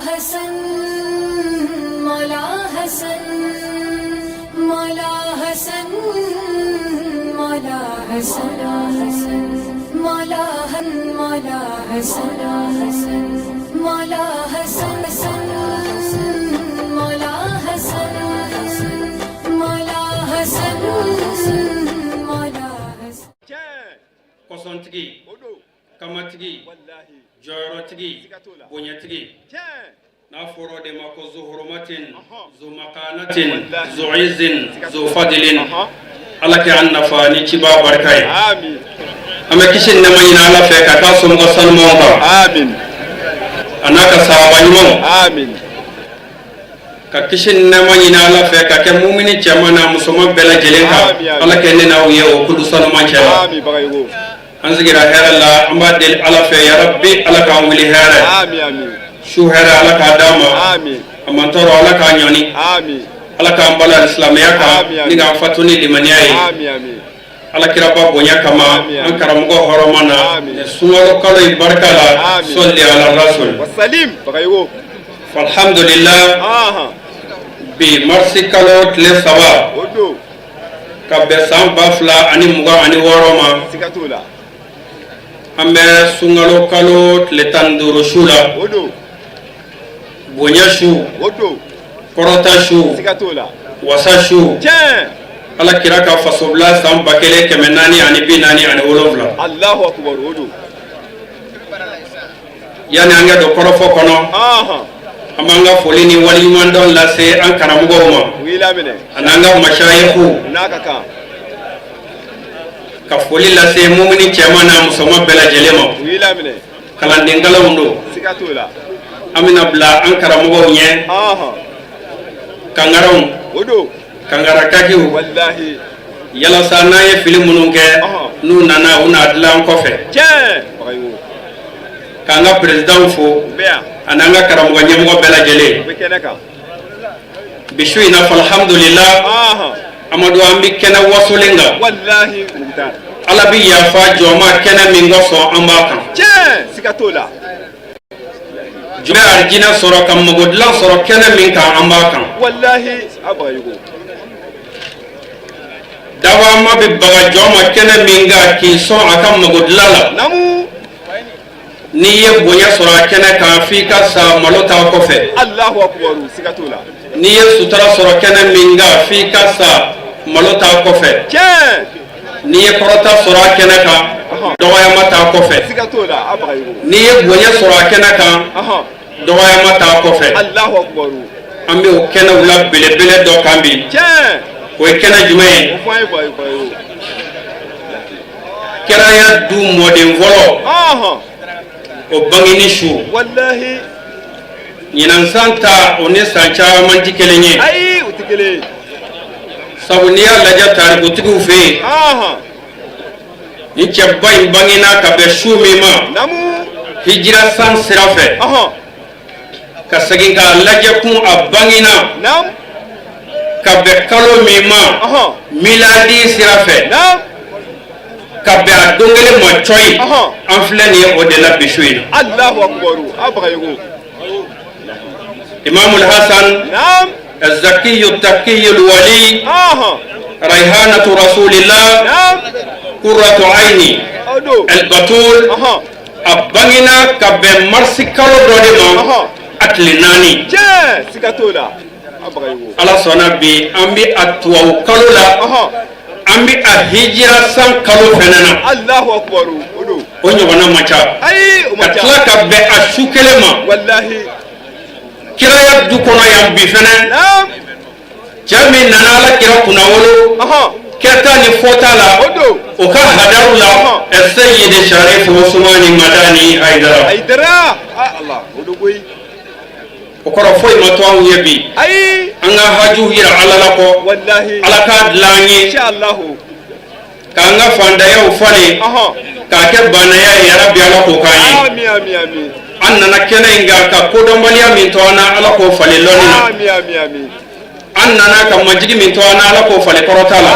Hasan, Mola Hasan, Mola Hasan, Mola Hasan, Mola Mola Hasan, Mola Hasan, Mola Hasan, Mola Hasan, Mola Hasan. Kɔsɔntigi, kamatigi, jɔyɔrɔtigi, bonyatigi, n'a fɔra o de ma ko zuhurumatin zumakanatin zuizin zufadilin. Ala kɛ an nafa ni ciba barika ye. An bɛ kisi ni nɛɛma ɲini Ala fɛ ka k'a somɔgɔ sanumanw kan, a n'a ka sahaba ɲumanw, ka kisi ni nɛɛma ɲini Ala fɛ ka kɛ mumini cɛman n'a musoman bɛɛ lajɛlen kan. Ala kɛ ne n'aw ye o kulu sanuman cɛ la. An sigira hɛrɛ la, an b'a deli Ala fɛ, yarabi, Ala k'an wuli hɛrɛ su, hɛrɛ Ala k'a d'an ma, a man tɔɔrɔ Ala k'a ɲɔni, Ala k'an bala silamɛya kan ni k'an fatu ni limaniya ye. Ala kiraba bonya kama, an karamɔgɔ hɔrɔma na nin sunkalo kalo in barika la, sɔli ala rasul. Alhamdulillah, bi marisi kalo tile 3 ka bɛn san 2026 ma, an bɛ sunkalo kalo tile 15 su la, bonya su, kɔrɔta su, wasa su, Ala kira ka fasobila san 1447. Yanni an ka don kɔrɔfɔ kɔnɔ, an b'an ka foli ni waleɲumandɔn lase an karamɔgɔw ma ani an ka masayiku, ka foli lase mumini cɛman n'a musoman bɛɛ lajɛlen ma. Kalanden kalanw don, an bɛna bila an karamɔgɔw ɲɛ, kangaraw, kangarakakiw, yalasa n'an ye fili minnu kɛ, n'u nana, u n'a dilan an kɔfɛ. K'an ka perezidanw fo ani an ka karamɔgɔ ɲɛmɔgɔ bɛɛ lajɛlen. Bi su in na, alhamdulillah, Amadu, an bɛ kɛnɛ wasolen kan. Ala bɛ yafa jɔn ma kɛnɛ min kosɔn, an b'a kan. Jɔn bɛ arijinɛ sɔrɔ ka mago dilan sɔrɔ kɛnɛ min kan, an b'a kan. Dabama bɛ baga jɔn ma kɛnɛ min kan k'i sɔn a ka mago dilan la, n'i ye bonya sɔrɔ a kɛnɛ kan, f'i ka sa, malo t'a kɔfɛ. N'i ye sutura sɔrɔ kɛnɛ min kan, f'i ka sa, malo t'a kɔfɛ. N'i ye kɔrɔta sɔrɔ a kɛnɛ kan, dɔgɔyama t'a kɔfɛ. N'i ye bonya sɔrɔ a kɛnɛ kan, dɔgɔyama t'a kɔfɛ. An bɛ o kɛnɛw la belebele dɔ kan bi. O ye kɛnɛ jumɛn ye? Kiraya du mɔden fɔlɔ o bangeni su. Ɲinan san ta, o ni san caman tɛ kelen ye, sabu n'i y'a lajɛ tarikutigiw fɛ yen, ni cɛba in bangena ka bɛn su min ma hijira san sira fɛ, ka segin k'a lajɛ kun, a bangena ka bɛn kalo min ma miladi sira fɛ, ka bɛn a don kelen ma cɔyi, an filɛ nin ye o de la bi su in na. Imamul Hasan الزكي التقي الولي، ريحانة رسول الله، قرة عيني البتول، a bangena ka bɛn marisi kalo dɔ de ma, a tile 4. Ala sɔnna, bi an bɛ a tubabu kalo la, an bɛ a hijira san kalo fɛnɛ na. O ɲɔgɔnna man ca. Ka tila ka bɛn a su kelen ma kiraya du kɔnɔ yan bi fɛnɛ, cɛ min nana Ala kira kunnawolo kɛta ni fɔta la, o ka hadaru la, Seyidi Sharif Usumani Madani Hayidara. O kɔrɔ, foyi ma to anw ye bi an ka hajuw yira Ala la kɔ Ala k'a dilan an ye, k'an ka fandayaw falen k'a kɛ baanaya ye. Yarabi, Ala k'o k'an ye. An nana kɛnɛ in kan ka kodɔnbaliya min to an na, Ala k'o falen lɔnni na. An nana ka majigi min to an na, Ala k'o falen kɔrɔta la.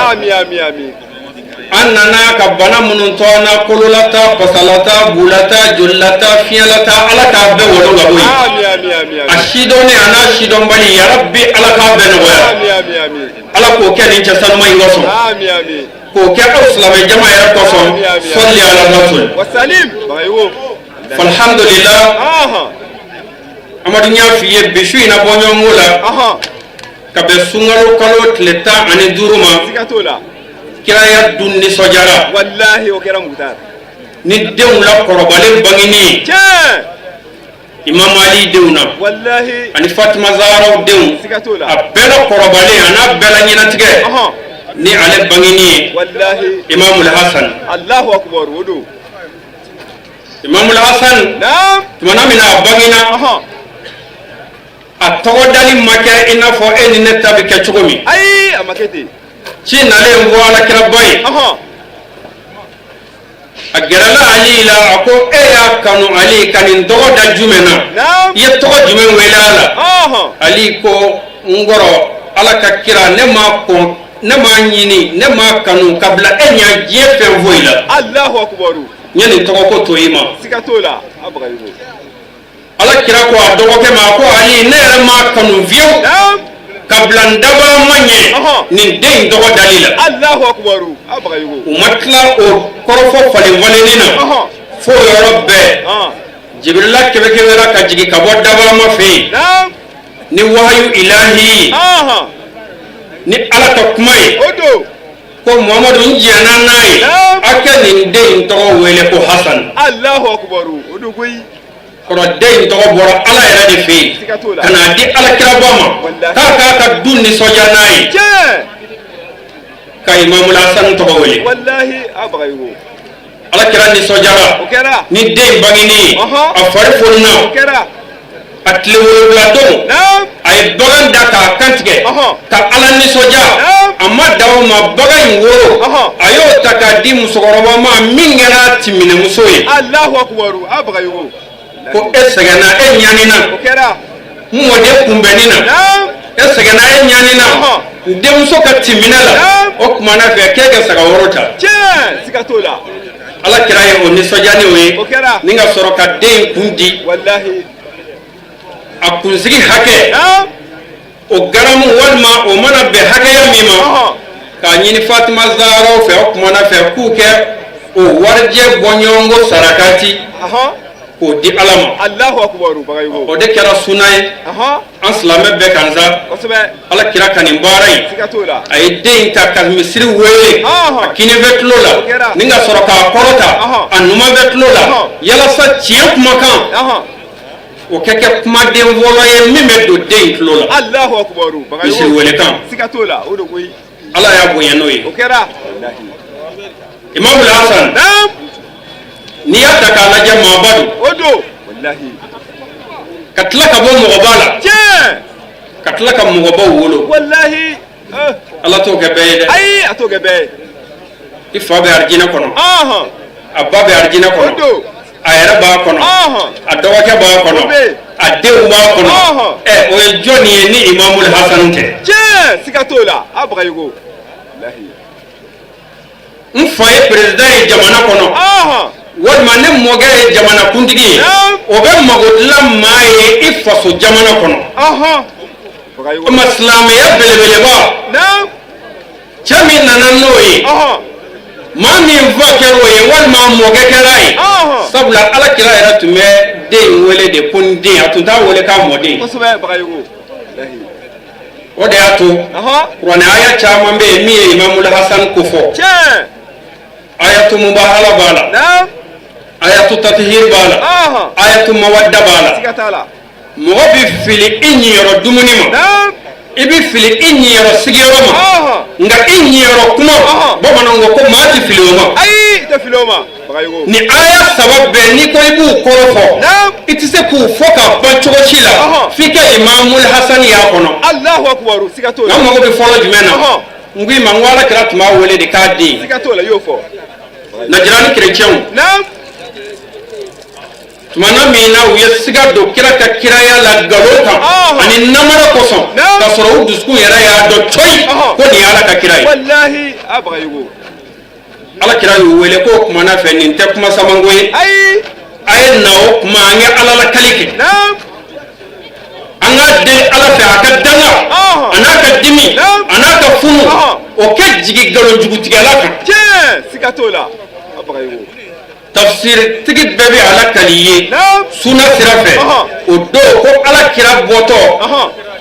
An nana ka bana minnu to an na, kololata, pasalata, bulata, jolilata, fiɲɛlata, Ala k'a bɛɛ wɔlɔ ka bɔ yen. Ami, ami, ami, A ami. sidɔnnen a n'a sidɔnbali, yarabi, Ala k'a bɛɛ nɔgɔya. Ami, ami, ami. Ala k'o kɛ nin cɛ sanuma in kosɔn, Ami, ami. k'o kɛ aw silamɛ jama yɛrɛ kosɔn. Ami, ami, ami. Sɔli ala rasul. Wasalim. Bagayogo. Alhamdulillah. Amadu, y'a f'i ye bi su in na, bɔ ɲɔgɔnko la, ka bɛn sunkalo kalo tile 15 ma. Siga t'o la. Kiraya dun nisɔndiyara. Wallahi, o kɛra, Mukhtar. Ni denw la kɔrɔbalen bangeni ye. Imamu Ali denw na, Wallahi. ani Fatima Zaharaw denw, Siga t'o la. a bɛɛ la kɔrɔbalen a n'a bɛɛ la ɲɛnatigɛ, ni ale bangeni ye, Wallahi. Imamul Hasan. Allahu akbar, o don. Imamul Hasan, tumana min na a bangena, a tɔgɔ dali ma kɛ i n'a fɔ e ni ne ta bɛ kɛ cogo min. Ayi, a ma kɛ ten. Ci nalen fɔ Alakiraba ye, a gɛrɛla Ali la, a ko: e y'a kanu, Ali, ka nin tɔgɔ da jumɛn na? I ye tɔgɔ jumɛn wele a la? Ali ko: n kɔrɔ, Ala ka kira, ne m'a kɔn, ne m'a ɲini, ne m'a kanu ka bila e ɲɛ diɲɛ fɛn foyi la. Allahu akbar. N ye nin tɔgɔ ko to i ma. Siga t'o la. A Bagayogo. Ala kira ko a dɔgɔkɛ ma ko: Ali, ne yɛrɛ m'a kanu fiyewu ka bila n dabaa ma ɲɛ nin den in tɔgɔ dali la. Allahu akbar. A Bagayogo. U ma tila o kɔrɔfɔ falen falenni na, fo o yɔrɔ bɛɛ, Jibirila kɛbɛkɛbɛra ka jigin ka bɔ dabama fɛ yen ni wahayu ilahi ye, ni Ala ka kuma ye, O don. ko: Muhamadu, n jɛnna n'a ye, a kɛ nin den in tɔgɔ wele ko Hasan. Allahu akbar, o don koyi. Kɔrɔ, den in tɔgɔ bɔra Ala yɛrɛ de fɛ yen Siga t'o la. ka n'a di Ala kiraba ma, Wallahi. k'a k'a ka du nisɔndiya n'a ye, ka Imamul Hasan tɔgɔ wele. Wallahi, a Bagayogo. Ala kira nisɔndiyara O kɛra. ni den in bangeni ye. A fari fonina. O kɛra. A tile 7 don, a ye bagan da k'a kantigɛ ka Ala nisɔndiya. A ma dan o ma, bagan in woro, a y'o ta k'a di musokɔrɔba ma min kɛra a timinɛmuso ye. Allahu akbar, a Bagayogo. Ko: e sɛgɛnna, e ɲanina, O kɛra. n mɔden kunbɛnni na. E sɛgɛnna, e ɲanina, n denmuso ka timinɛ la. O tuma na fɛ, k'e ka saga woro ta. Tiɲɛ, siga t'o la. Ala kira ye o nisɔndiya ni o ye, O kɛra. ni ka sɔrɔ ka den in kun di, Wallahi. a kunsigi hakɛ, o garamu walima o mana bɛn hakɛya min ma, k'a ɲini Fatima Zaharaw fɛ, o kumana fɛ k'u kɛ o warijɛ bɔɲɔgɔnko sarakati, k'o di Ala ma. Allahu akbar, Bagayogo. O de kɛra suna ye an silamɛ bɛɛ kan sa. Ala kira ka nin baara in, Siga t'o la. a ye den in ta ka misiri wele a kini bɛ tulo O la, kɛra. ni ka sɔrɔ k'a kɔrɔta a numan bɛ tulo la, yalasa tiɲɛ kumakan, o kɛ kɛ kumaden fɔlɔ ye min bɛ don den in tulo la. Allahu akbar, Bagayogo. Misiri welekan. Siga t'o la, o de koyi. Ala y'a bonya n'o ye. O kɛra. Imamul Hasan, n'i y'a ta k'a lajɛ, maaba don. O don. Wallahi. Ka tila ka bɔ mɔgɔba la, ka tila ka mɔgɔbaw wolo. Wallahi. Ala t'o kɛ bɛɛ ye dɛ. Ayi, a t'o kɛ bɛɛ ye. I fa bɛ arijinɛ kɔnɔ, a ba bɛ arijinɛ O kɔnɔ, don. a yɛrɛ b'a kɔnɔ, a dɔgɔkɛ b'a kɔnɔ, O bɛ yen. a denw b'a kɔnɔ. Ɛ, o ye jɔnni ye ni Imamul Hasan tɛ? Tiɲɛ, siga t'o la. A Bagayogo. Wallahi. N fa ye président ye jamana kɔnɔ, walima ne mɔkɛ ye jamana kuntigi ye, o bɛ mago dilan maa ye i faso jamana kɔnɔ. Bagayogo. O ma silamɛya belebeleba, cɛ min nana n'o ye, maa min fa kɛra o ye walima mɔkɛ kɛra ye. Sabula Ala kira yɛrɛ tun bɛ den in wele de ko n den, a tun t'a wele k'a mɔden. Kosɛbɛ, Bagayogo. Wallahi. O de y'a to kuranɛ aya caman bɛ yen min ye Imamul Hasan ko fɔ. Ayatu mubahala b'a la, ayatu tatihir b'a la, ayatu mawadda b'a la. Siga t'a la. Mɔgɔ bɛ fili i ɲiyɔrɔ dumuni ma, i bɛ fili i ɲiyɔrɔ sigiyɔrɔ ma, nka i ɲiyɔrɔ kuma, bamananw ko ko maa tɛ fili o ma. Ayi, i tɛ fili o ma, Bagayogo. Ni aya saba bɛɛ, n'i ko i b'u kɔrɔ fɔ, i tɛ se k'u fɔ ka ban cogo si la, f'i ka Imamul Hasan y'a kɔnɔ. Allahu akbar, siga t'o la. Nka n mago bɛ fɔlɔ jumɛn na? N ko i ma n ko Ala kira tun b'a wele de k'a den. Siga t'o la, i y'o fɔ. Najira ni kerecɛnw, tumana min na u ye siga don kira ka kiraya la nkalon kan ani namara kosɔn, k'a sɔrɔ u dusukun yɛrɛ y'a dɔn coyi ko nin ye Ala ka kira ye. Wallahi, a Bagayogo. Ala kira y'u wele k'o kuma na fɛ, nin tɛ kuma samanko ye. Ayi. A ye na, o kuma an ye Ala lakali kɛ. An k'a deli Ala fɛ, a ka danga a n'a ka dimi a n'a ka funu, o kɛ jigin nkalonjugutigɛla kan. Tiɲɛ, siga t'o la, a Bagayogo. Tafsiritigi bɛɛ bɛ ala kali ye suna sira fɛ. O don ko Ala kira bɔtɔ,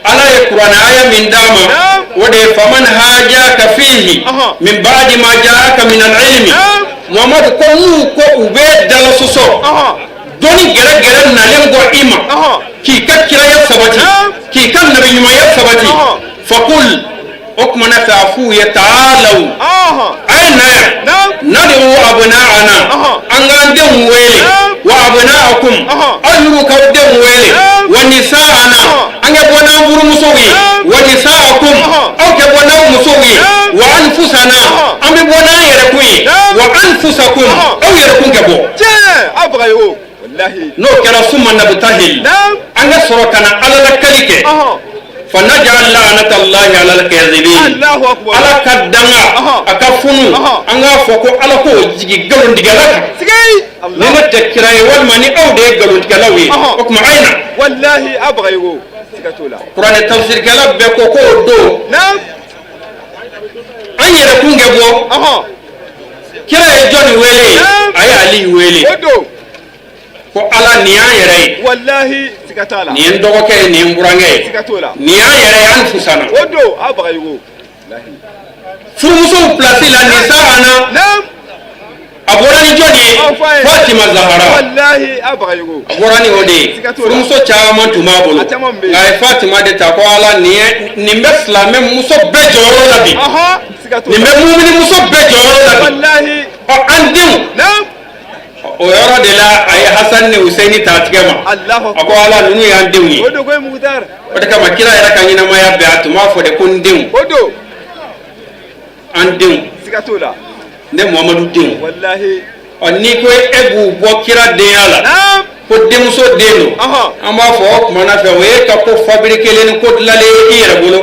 Ala ye kuranɛ aya min d'a ma, o de ye faman hajaka fihi min ba'di ma ja'aka min al-ilmi. Muhamadu ko n'u ko u bɛ dala sɔsɔ dɔnni gɛrɛgɛrɛ nalen kɔ i ma, k'i ka kiraya sabati, k'i ka nabiɲumanya sabati, fakul, o tuma na fɛ a f'u ye taalaw, a ye na yan, nadu abna'ana, an k'an denw wele, wa abna'akum, aw yɛrɛw k'aw denw wele, wa nisa'ana, an kɛ bɔ n'an furumusow ye, wa nisa'akum, aw kɛ bɔ n'aw musow ye, wa anfusana, an bɛ bɔ n'an yɛrɛkun ye, wa anfusakum, aw yɛrɛkun kɛ bɔ. Tiɲɛ, a Bagayogo, walahi. N'o kɛra, summa nabtahil, an ka sɔrɔ ka na Ala lakali kɛ, fa naj'al la'nata Allahi ala al-kadhibin. Allahu akbar. Ala ka danga a ka funu, an k'a fɔ ko Ala k'o jigin nkalontigɛla kan. Sigei. Ni ne tɛ kira ye, walima ni aw de ye nkalontigɛlaw ye, o tuma a ye na. Walahi, a Bagayogo, siga t'o la. Kuranɛ tafsirikɛla bɛɛ ko k'o don an yɛrɛ kun kɛ bɔ. Kira ye jɔnni wele? A ye Ali wele. O don. Ko Ala, nin y'an yɛrɛ ye. Walahi, siga t'a la. Nin ye n dɔgɔkɛ ye, nin ye n burankɛ ye. Siga t'o la. Nin y'an yɛrɛ ye, an fusana. O don, a Bagayogo, walahi. Furumusow pilasi la, nin sa ana, a bɔra ni jɔn ye? Aw fa ye. Fatima Zahara. Walahi, a Bagayogo. A bɔra ni o de ye. Siga t'o la. Furumuso caman tun b'a bolo, A caman bɛ yen. nka a ye Fatima de ta ko Ala, nin ye, nin bɛ silamɛ muso bɛɛ jɔyɔrɔ la bi. Siga t'o la. Nin bɛ mumini muso bɛɛ jɔyɔrɔ la bi. Walahi. Ɔ, an denw. O yɔrɔ de la, a ye Hasan ni Hussein ta a tigɛ ma. Allahu A ko Ala, ninnu y'an denw ye. O don koyi, Mukutar. O de kama kira yɛrɛ ka ɲɛnamaya bɛɛ, a tun b'a fɔ de ko n denw. O don. An denw. Siga t'o la. Ne Muhamadu denw. Walahi. Ɔ, n'i ko e b'u bɔ kira denya la, ko denmuso den don, an b'a fɔ o tuma na fɛ, o ye ka ko fabriqué ni ko dilanlen ye i yɛrɛ bolo.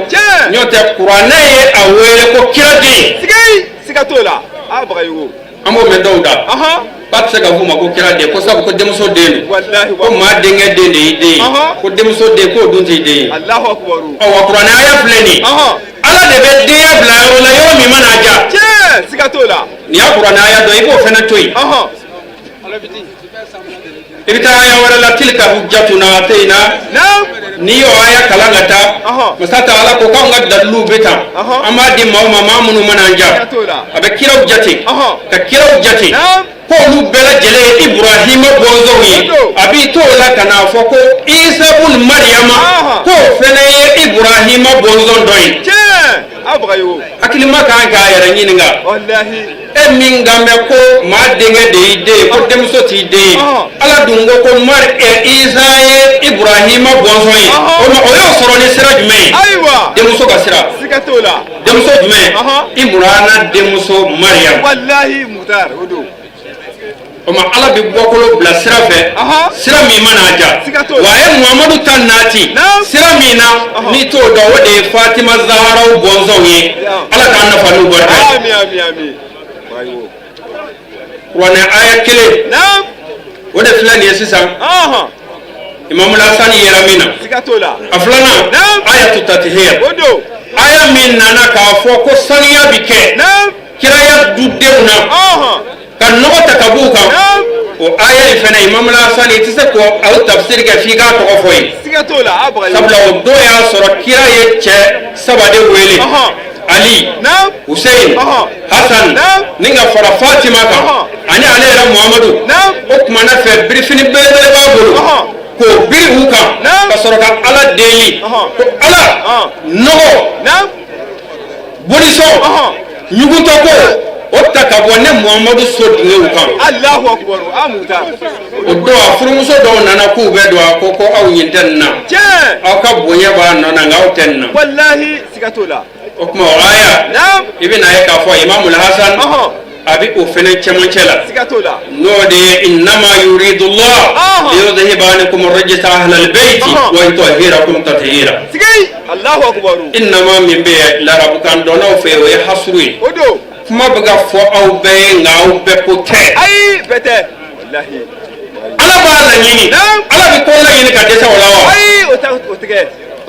N'o tɛ, kuranɛ ye a wele ko kira den. Sigei, siga t'o la, a Bagayogo. An b'o mɛn dɔw da k'a tɛ se ka f'u ma ko kira den, ko sabu ko denmuso den don. Walahi. Ko maa denkɛ den de y'i den ye, ko denmuso den, k'o dun t'i den ye. Allahu akbar. Ɔ wa, kuranɛ aya filɛ nin ye. Ala de bɛ denya bila yɔrɔ la, yɔrɔ min mana a diya. Tiɲɛ, siga t'o la. Nin y'a kuranɛ aya dɔ, i b'o fana to yen. I bɛ taa aya wɛrɛ la, tilka hujjatuna atayna. N'i y'o aya kalan ka taa, masa ta Ala ko k'anw ka daliluw bɛ tan, an b'a di maaw ma, maa minnu mana an Siga ja. t'o la. A bɛ kiraw jate, ka kiraw jate k'olu bɛɛ lajɛlen ye Iburahima bɔnsɔnw ye. A b'i t'o la ka n'a fɔ ko Isa bun Mariyama, k'o fɛnɛ ye Iburahima bɔnsɔn dɔ ye. Tiɲɛ, a Bagayogo. Hakilima kan k'a yɛrɛ ɲininka. Walahi. E min kan bɛ ko maa denkɛ de y'i den ye, ko denmuso t'i den ye, Ala dun ko ko mari ɛ Isa ye Iburahima bɔnsɔn ye. O ma, o y'o sɔrɔ ni sira jumɛn ye? Ayiwa. Denmuso ka sira. Siga t'o la. Denmuso jumɛn? Imurana denmuso Mariam. Walahi, Mukutar, o don. O ma, Ala bɛ bɔkolo bila sira fɛ, sira min mana a ja. Siga t'o la. Wa a ye Muhamadu ta naati sira min na, n'i t'o dɔn, o de ye Fatima Zaharaw bɔnsɔnw ye. Ala k'an nafa n'u barika ye. Ami, ami, ami, Bagayogo. Kuranɛ aya kelen, o de filɛ nin ye sisan, Imamu Lasani yɛrɛ min na. Siga t'o la. A filanan, ayatu tatihir, O don. Aya min nana k'a fɔ ko saniya bi kɛ kiraya dudenw na, ka nɔgɔ ta ka b'u kan. O aya in fɛnɛ, Imamu Lasani, i tɛ se k'o aw tafsiri kɛ f'i k'a tɔgɔ fɔ ye. Siga t'o la, a Bagayogo. Sabula o don y'a sɔrɔ kira ye cɛ saba de wele, Ali, Hussein, Hassan, ni ka fara Fatima kan, ani ale yɛrɛ Muhamadu. O tuma na fɛ, birifini belebele b'a bolo k'o biri u kan, ka sɔrɔ ka Ala deli ko Ala, nɔgɔ, bolisɔn, ɲugutɔ ko, o ta ka bɔ ne Muhamadu so dungew kan. Allahu akbar, a Mukutar. O don, a furumuso dɔw nana k'u bɛ don, a ko ko aw ɲin tɛ nin na. Aw ka bonya b'a nɔ na, nka aw tɛ nin na. Walahi, siga t'o la. O tuma, o aya, i bɛ n'a ye k'a fɔ Imamu Hasan a bɛ o fɛnɛ cɛmancɛ la. Siga t'o la. N'o de ye innama yuridullah liyudhhiba ankum ar-rijsa ahlal bayti wa yutahhirakum tathira. Sigei, Allahu akbar. Innama min bɛ yen, larabukan dɔnnaw fɛ yen, o ye hasuru ye. O don. Kuma bɛ ka fɔ aw bɛɛ ye, nka aw bɛɛ ko tɛ. Ayi, bɛɛ tɛ, walahi. Ala b'a laɲini. Naam. Ala bɛ ko laɲini ka dɛsɛ o la wa? Ayi, o tɛ, o tɛ kɛ.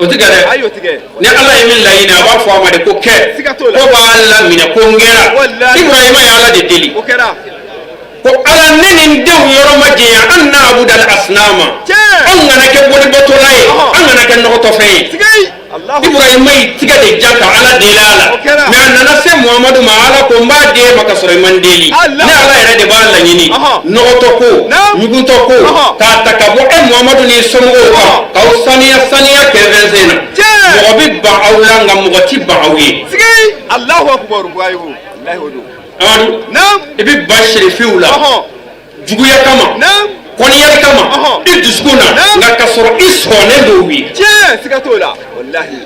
O tɛ kɛ dɛ. Ayi, o tɛ kɛ. Ni Ala ye min laɲini, a b'a fɔ a ma de ko kɛ. Siga t'o la. Ko b'a laminɛ ko n kɛra. Walahi. Ibrahima ye Ala de deli O kɛra. ko Ala, ne ni n denw yɔrɔ ma janya an na'budal asnama. Tiɲɛ. Anw kana kɛ bolibatola ye. An kana kɛ nɔgɔtɔfɛn ye. Sigei, Alahu. Ibrahima y'i tigɛ de jan ka Ala deli a la. O kɛra. Mais a nana se Muhamadu ma, Ala ko n b'a d'e ma ka sɔrɔ i ma n deli. Allah. Ne Ala yɛrɛ de b'a laɲini. Nɔgɔtɔ ko, ɲuguntɔ ko, k'a ta ka bɔ e Muhamadu n'i somɔgɔw kan, k'aw saniya saniya kɛ fɛnsen na. Tiɲɛ. Mɔgɔ bɛ ban aw la, nka mɔgɔ ti ban aw ye. Sigei, Alahu akubar, Bagayogo, walahi, o don. Amadu, Naam. i bɛ ban sirifiw la juguya kama, kɔniyali kama, i dusukun na, nka ka sɔrɔ i sɔnnen don u ye. Tiɲɛ, siga t'o la, walahi.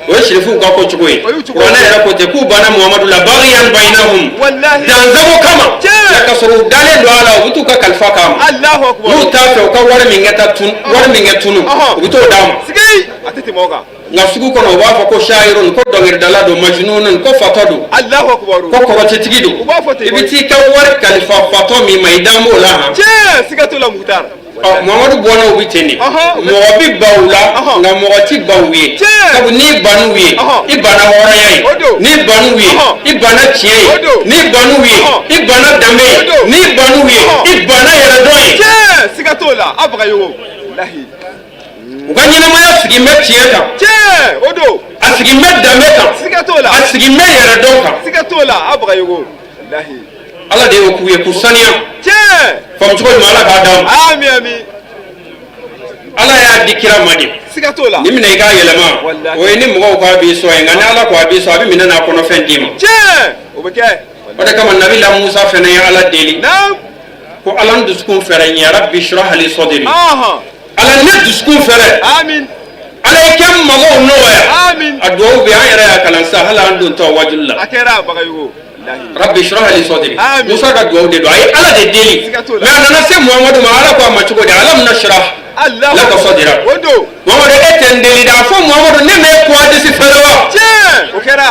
O ye sirifiw ka ko cogo ye. O y'u cogo ye. Kuranɛ yɛrɛ ko ten k'u banna Muhamadu la bagiyan bayinahum, Walahi. dansago kama. Tiɲɛ. Nka ka sɔrɔ u dalen don a la, u bɛ t'u ka kalifa k'a ma. Alahu akubar. N'u t'a fɛ u ka wari min kɛ taa tun, wari min kɛ tunu, u bɛ t'o d'a ma. Sigei, a tɛ tɛmɛ o kan. Nka sugu kɔnɔ, u b'a fɔ ko shayirun, ko dɔnkilidala don, majnunun, ko fatɔ don, Alahu akubar. ko kɔrɔtɛtigi don. U b'a fɔ ten. I bɛ t'i ka wari kalifa fatɔ min ma, i dan b'o la han. Tiɲɛ, siga t'o la, Mukhtar. Ɔ, Muhamadu bɔnnaw bɛ ten de. Mɔgɔ bɛ ban u la, nka mɔgɔ ti ban u ye. Tiɲɛ. Sabu n'i bann'u ye, i banna hɔrɔnya ye. O don. N'i bann'u ye, i banna tiɲɛ ye. O don. N'i bann'u ye, i banna danbe ye. O don. N'i bann'u ye, i banna yɛrɛdɔn ye. Tiɲɛ, siga t'o la, a Bagayogo, walahi. U ka ɲɛnamaya sigin bɛ tiɲɛ kan. Tiɲɛ, o don. A sigin bɛ danbe kan. Siga t'o la. A sigin bɛ yɛrɛdɔn kan. Siga t'o la, a Bagayogo, walahi. Ala de y'o k'u ye k'u saniya. Tiɲɛ. Faamucogo ɲuman, Ala k'a d'an ma. Ami, ami. Ala y'a di kira ma de. Siga t'o la. Ni minɛ i k'a yɛlɛma. Walahi. O ye ni mɔgɔw k'a b'i sɔn ye, nka ni Ala ko a b'i sɔn, a bɛ minɛ n'a kɔnɔfɛn d'i ma. Tiɲɛ, o bɛ kɛ. O de kama Nabila Musa fɛnɛ ye Ala deli ko Ala, n dusukun fɛrɛ n ye, rabbi shrah li sadri. Ala, ne dusukun fɛrɛ. Amin. Ala ye kɛ n magow nɔgɔya. Amin. A duwawu bɛ an yɛrɛ y'a kalan sisan, hali an dontɔ wajulu la. A kɛra, Bagayogo, walahi. Rabbi shrah li sadri. Amin. Musa ka duwawu de don, a ye Ala de deli. Siga t'o la. Mais a nana se Muhamadu ma, Ala ko a ma cogo di? Alam nashrah Alahu laka sadrak. O don. Muhamadu, e tɛ n deli dɛ, a fɔ Muhamadu, ne m'e ko hadisi fɛrɛ wa? Tiɲɛ, o kɛra.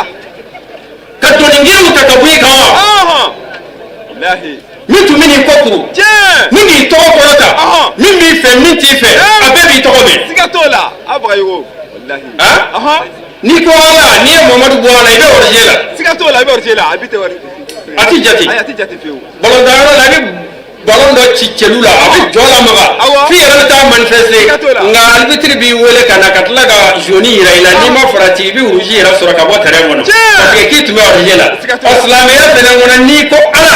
Ka doni giriw ta ka bɔ i kan wa? Walahi. Min tun bɛ n'i kɔ kuru, Tiɲɛ. min b'i tɔgɔ kɔrɔta, min b'i fɛ, min t'i fɛ, a bɛɛ b'i tɔgɔ mɛn. Siga t'o la, a Bagayogo, walahi. Han, n'i ko Ala, n'i ye Muhamadu bɔ a la, i bɛ hors-jeu la. Siga t'o la, i bɛ hors-jeu la, a bi tɛ wari. A ti jate. Ayi, a ti jate fiyewu. Balɔntanyɔrɔ la, i bɛ balon dɔ ci cɛlu la, a bɛ jɔ lamaga Awɔ. f'i yɛrɛ bɛ taa manifester. Siga t'o la. Nka arbitre b'i wele ka na ka tila ka jaune yira i la, n'i ma farati, i bɛ rouge yɛrɛ sɔrɔ ka bɔ terrain kɔnɔ. Tiɲɛ. Parce que k'i tun bɛ hors-jeu la. Siga t'o Ɔ, la. silamɛya fɛnɛ kɔnɔ, n'i ko Ala,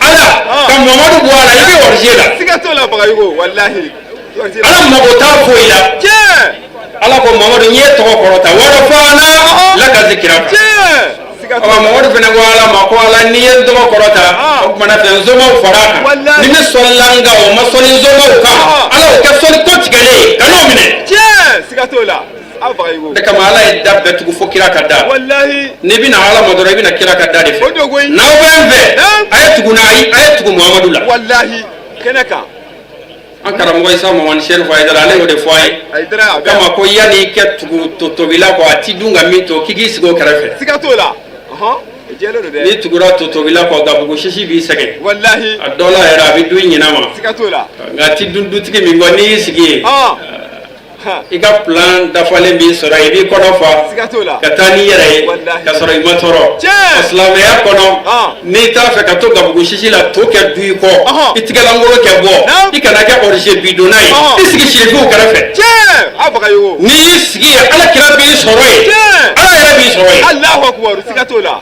Ala, ka Muhamadu bɔ a la, i bɛ hors-jeu la. Siga t'o la, Bagayogo, walahi. Hors-jeu la. Ala mago t'a foyi la. Tiɲɛ. Ala ko Mamadu, n ye tɔgɔ kɔrɔta, warafana laka zikiraka. Tiɲɛ, siga t'o Ɔ, la. Mamadu fɛnɛ ko Ala ma ko Ala, n'i ye n tɔgɔ kɔrɔta, o kumana fɛ n somaw fara a kan. Walahi. Ni min sɔlila n kan, o ma sɔli n somaw kan, Ala, o kɛ sɔli ko tigɛlen ye, kan'o minɛ. Tiɲɛ, siga t'o la, a Bagayogo. O de kama Ala ye da bɛɛ tugu fo kira ka da. Walahi. N'i bɛna Ala ma dɔrɔn, i bɛna kira ka da de fɛ. O don koyi. N'aw bɛ n fɛ, Naam. a ye tugu n na, a ye tugu Muhamadu la. Walahi, kɛnɛ kan. An karamɔgɔ Isa Mamani Serifu Hayidara, ale y'o de fɔ an ye. Hayidara, a bɛ. Kama ko yanni i kɛ tugu totobila kɔ, a ti dun ka min to, k'i k'i sigi o kɛrɛfɛ. Siga t'o la. O jɛlen don dɛ. N'i tugura totobila kɔ, gabugu sisi b'i sɛgɛn. Walahi. A dɔ la yɛrɛ, a bɛ dun i ɲinɛ ma. Siga t'o la. Nka a ti dun dutigi min kɔ, n'i y'i sigi yen, i ka plan dafalen b'i sɔrɔ, i b'i kɔnɔ fa Siga t'o la. ka taa n'i yɛrɛ ye Walahi. ka sɔrɔ i ma tɔɔrɔ. Tiɲɛ. Silamɛya kɔnɔ, n'i t'a fɛ ka to gabugu sisi la, to kɛ du i kɔ, i tigɛlankolo kɛ bɔ, i kana kɛ hors-jeu bidonna ye, Ɔhɔn. i sigi sirifiw kɛrɛfɛ. Tiɲɛ, a Bagayogo. N'i y'i sigi yen, Ala kira b'i sɔrɔ yen. Tiɲɛ. Ala yɛrɛ b'i sɔrɔ yen. Alahu akubar, siga t'o la.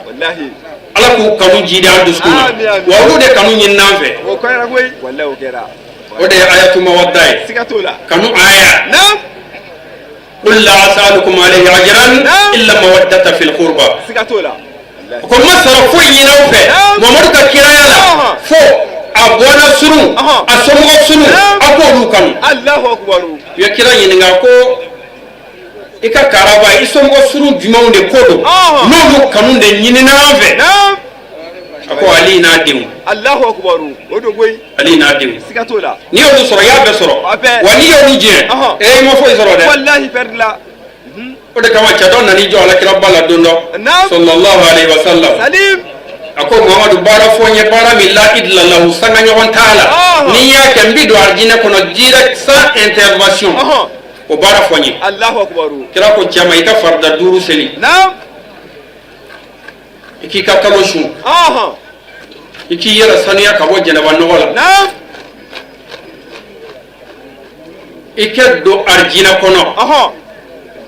Walahi. Ala k'u kanu jidi an dusukun na. Ami, ami. Wa olu de kanu ɲini an fɛ. O kɛra koyi. Walahi, o kɛra. O de ye ayatu mawadda ye. Siga t'o la. Kanu aya. Naam. Qul la as'alukum alayhi ajran Naam. illa mawaddata fil qurba. Siga t'o la. Ko n ma sɔrɔ foyi ɲini aw fɛ Naam. Mamadu ka kiraya la, fo a bɔnna surun, a somɔgɔ surun, Naam. aw k'olu kanu. Alahu akubar. U ye kira ɲininka ko i ka karaba, i somɔgɔ surun jumɛnw de ko don, n'olu kanu de ɲinina an fɛ? Naam. A ko Ali n'a denw. Alahu akubar, o don koyi. Ali n'a denw. Siga t'o la. N'i y'olu sɔrɔ, i y'a bɛɛ sɔrɔ. A bɛɛ. Wa n'i y'olu jɛ, i ma foyi sɔrɔ dɛ. Walahi, pɛrɛdi la. O de kama cɛ dɔ nan'i jɔ alakiraba la don dɔ. Naam. Sallallahu alayhi wa sallam. Salim. A ko Muhamadu, baara fɔ n ye, baara min la idila lahu, sanga ɲɔgɔn t'a la, ni n y'a kɛ, n bi don arijinɛ kɔnɔ direct, sans intervention. O baara fɔ n ye. Allahu akbar. Kira ko cɛ ma, i ka farida duuru seli, i k'i ka kalo sun, i k'i yɛrɛ sanuya ka bɔ jɛnɛba nɔgɔ la, i kɛ don arijinɛ kɔnɔ,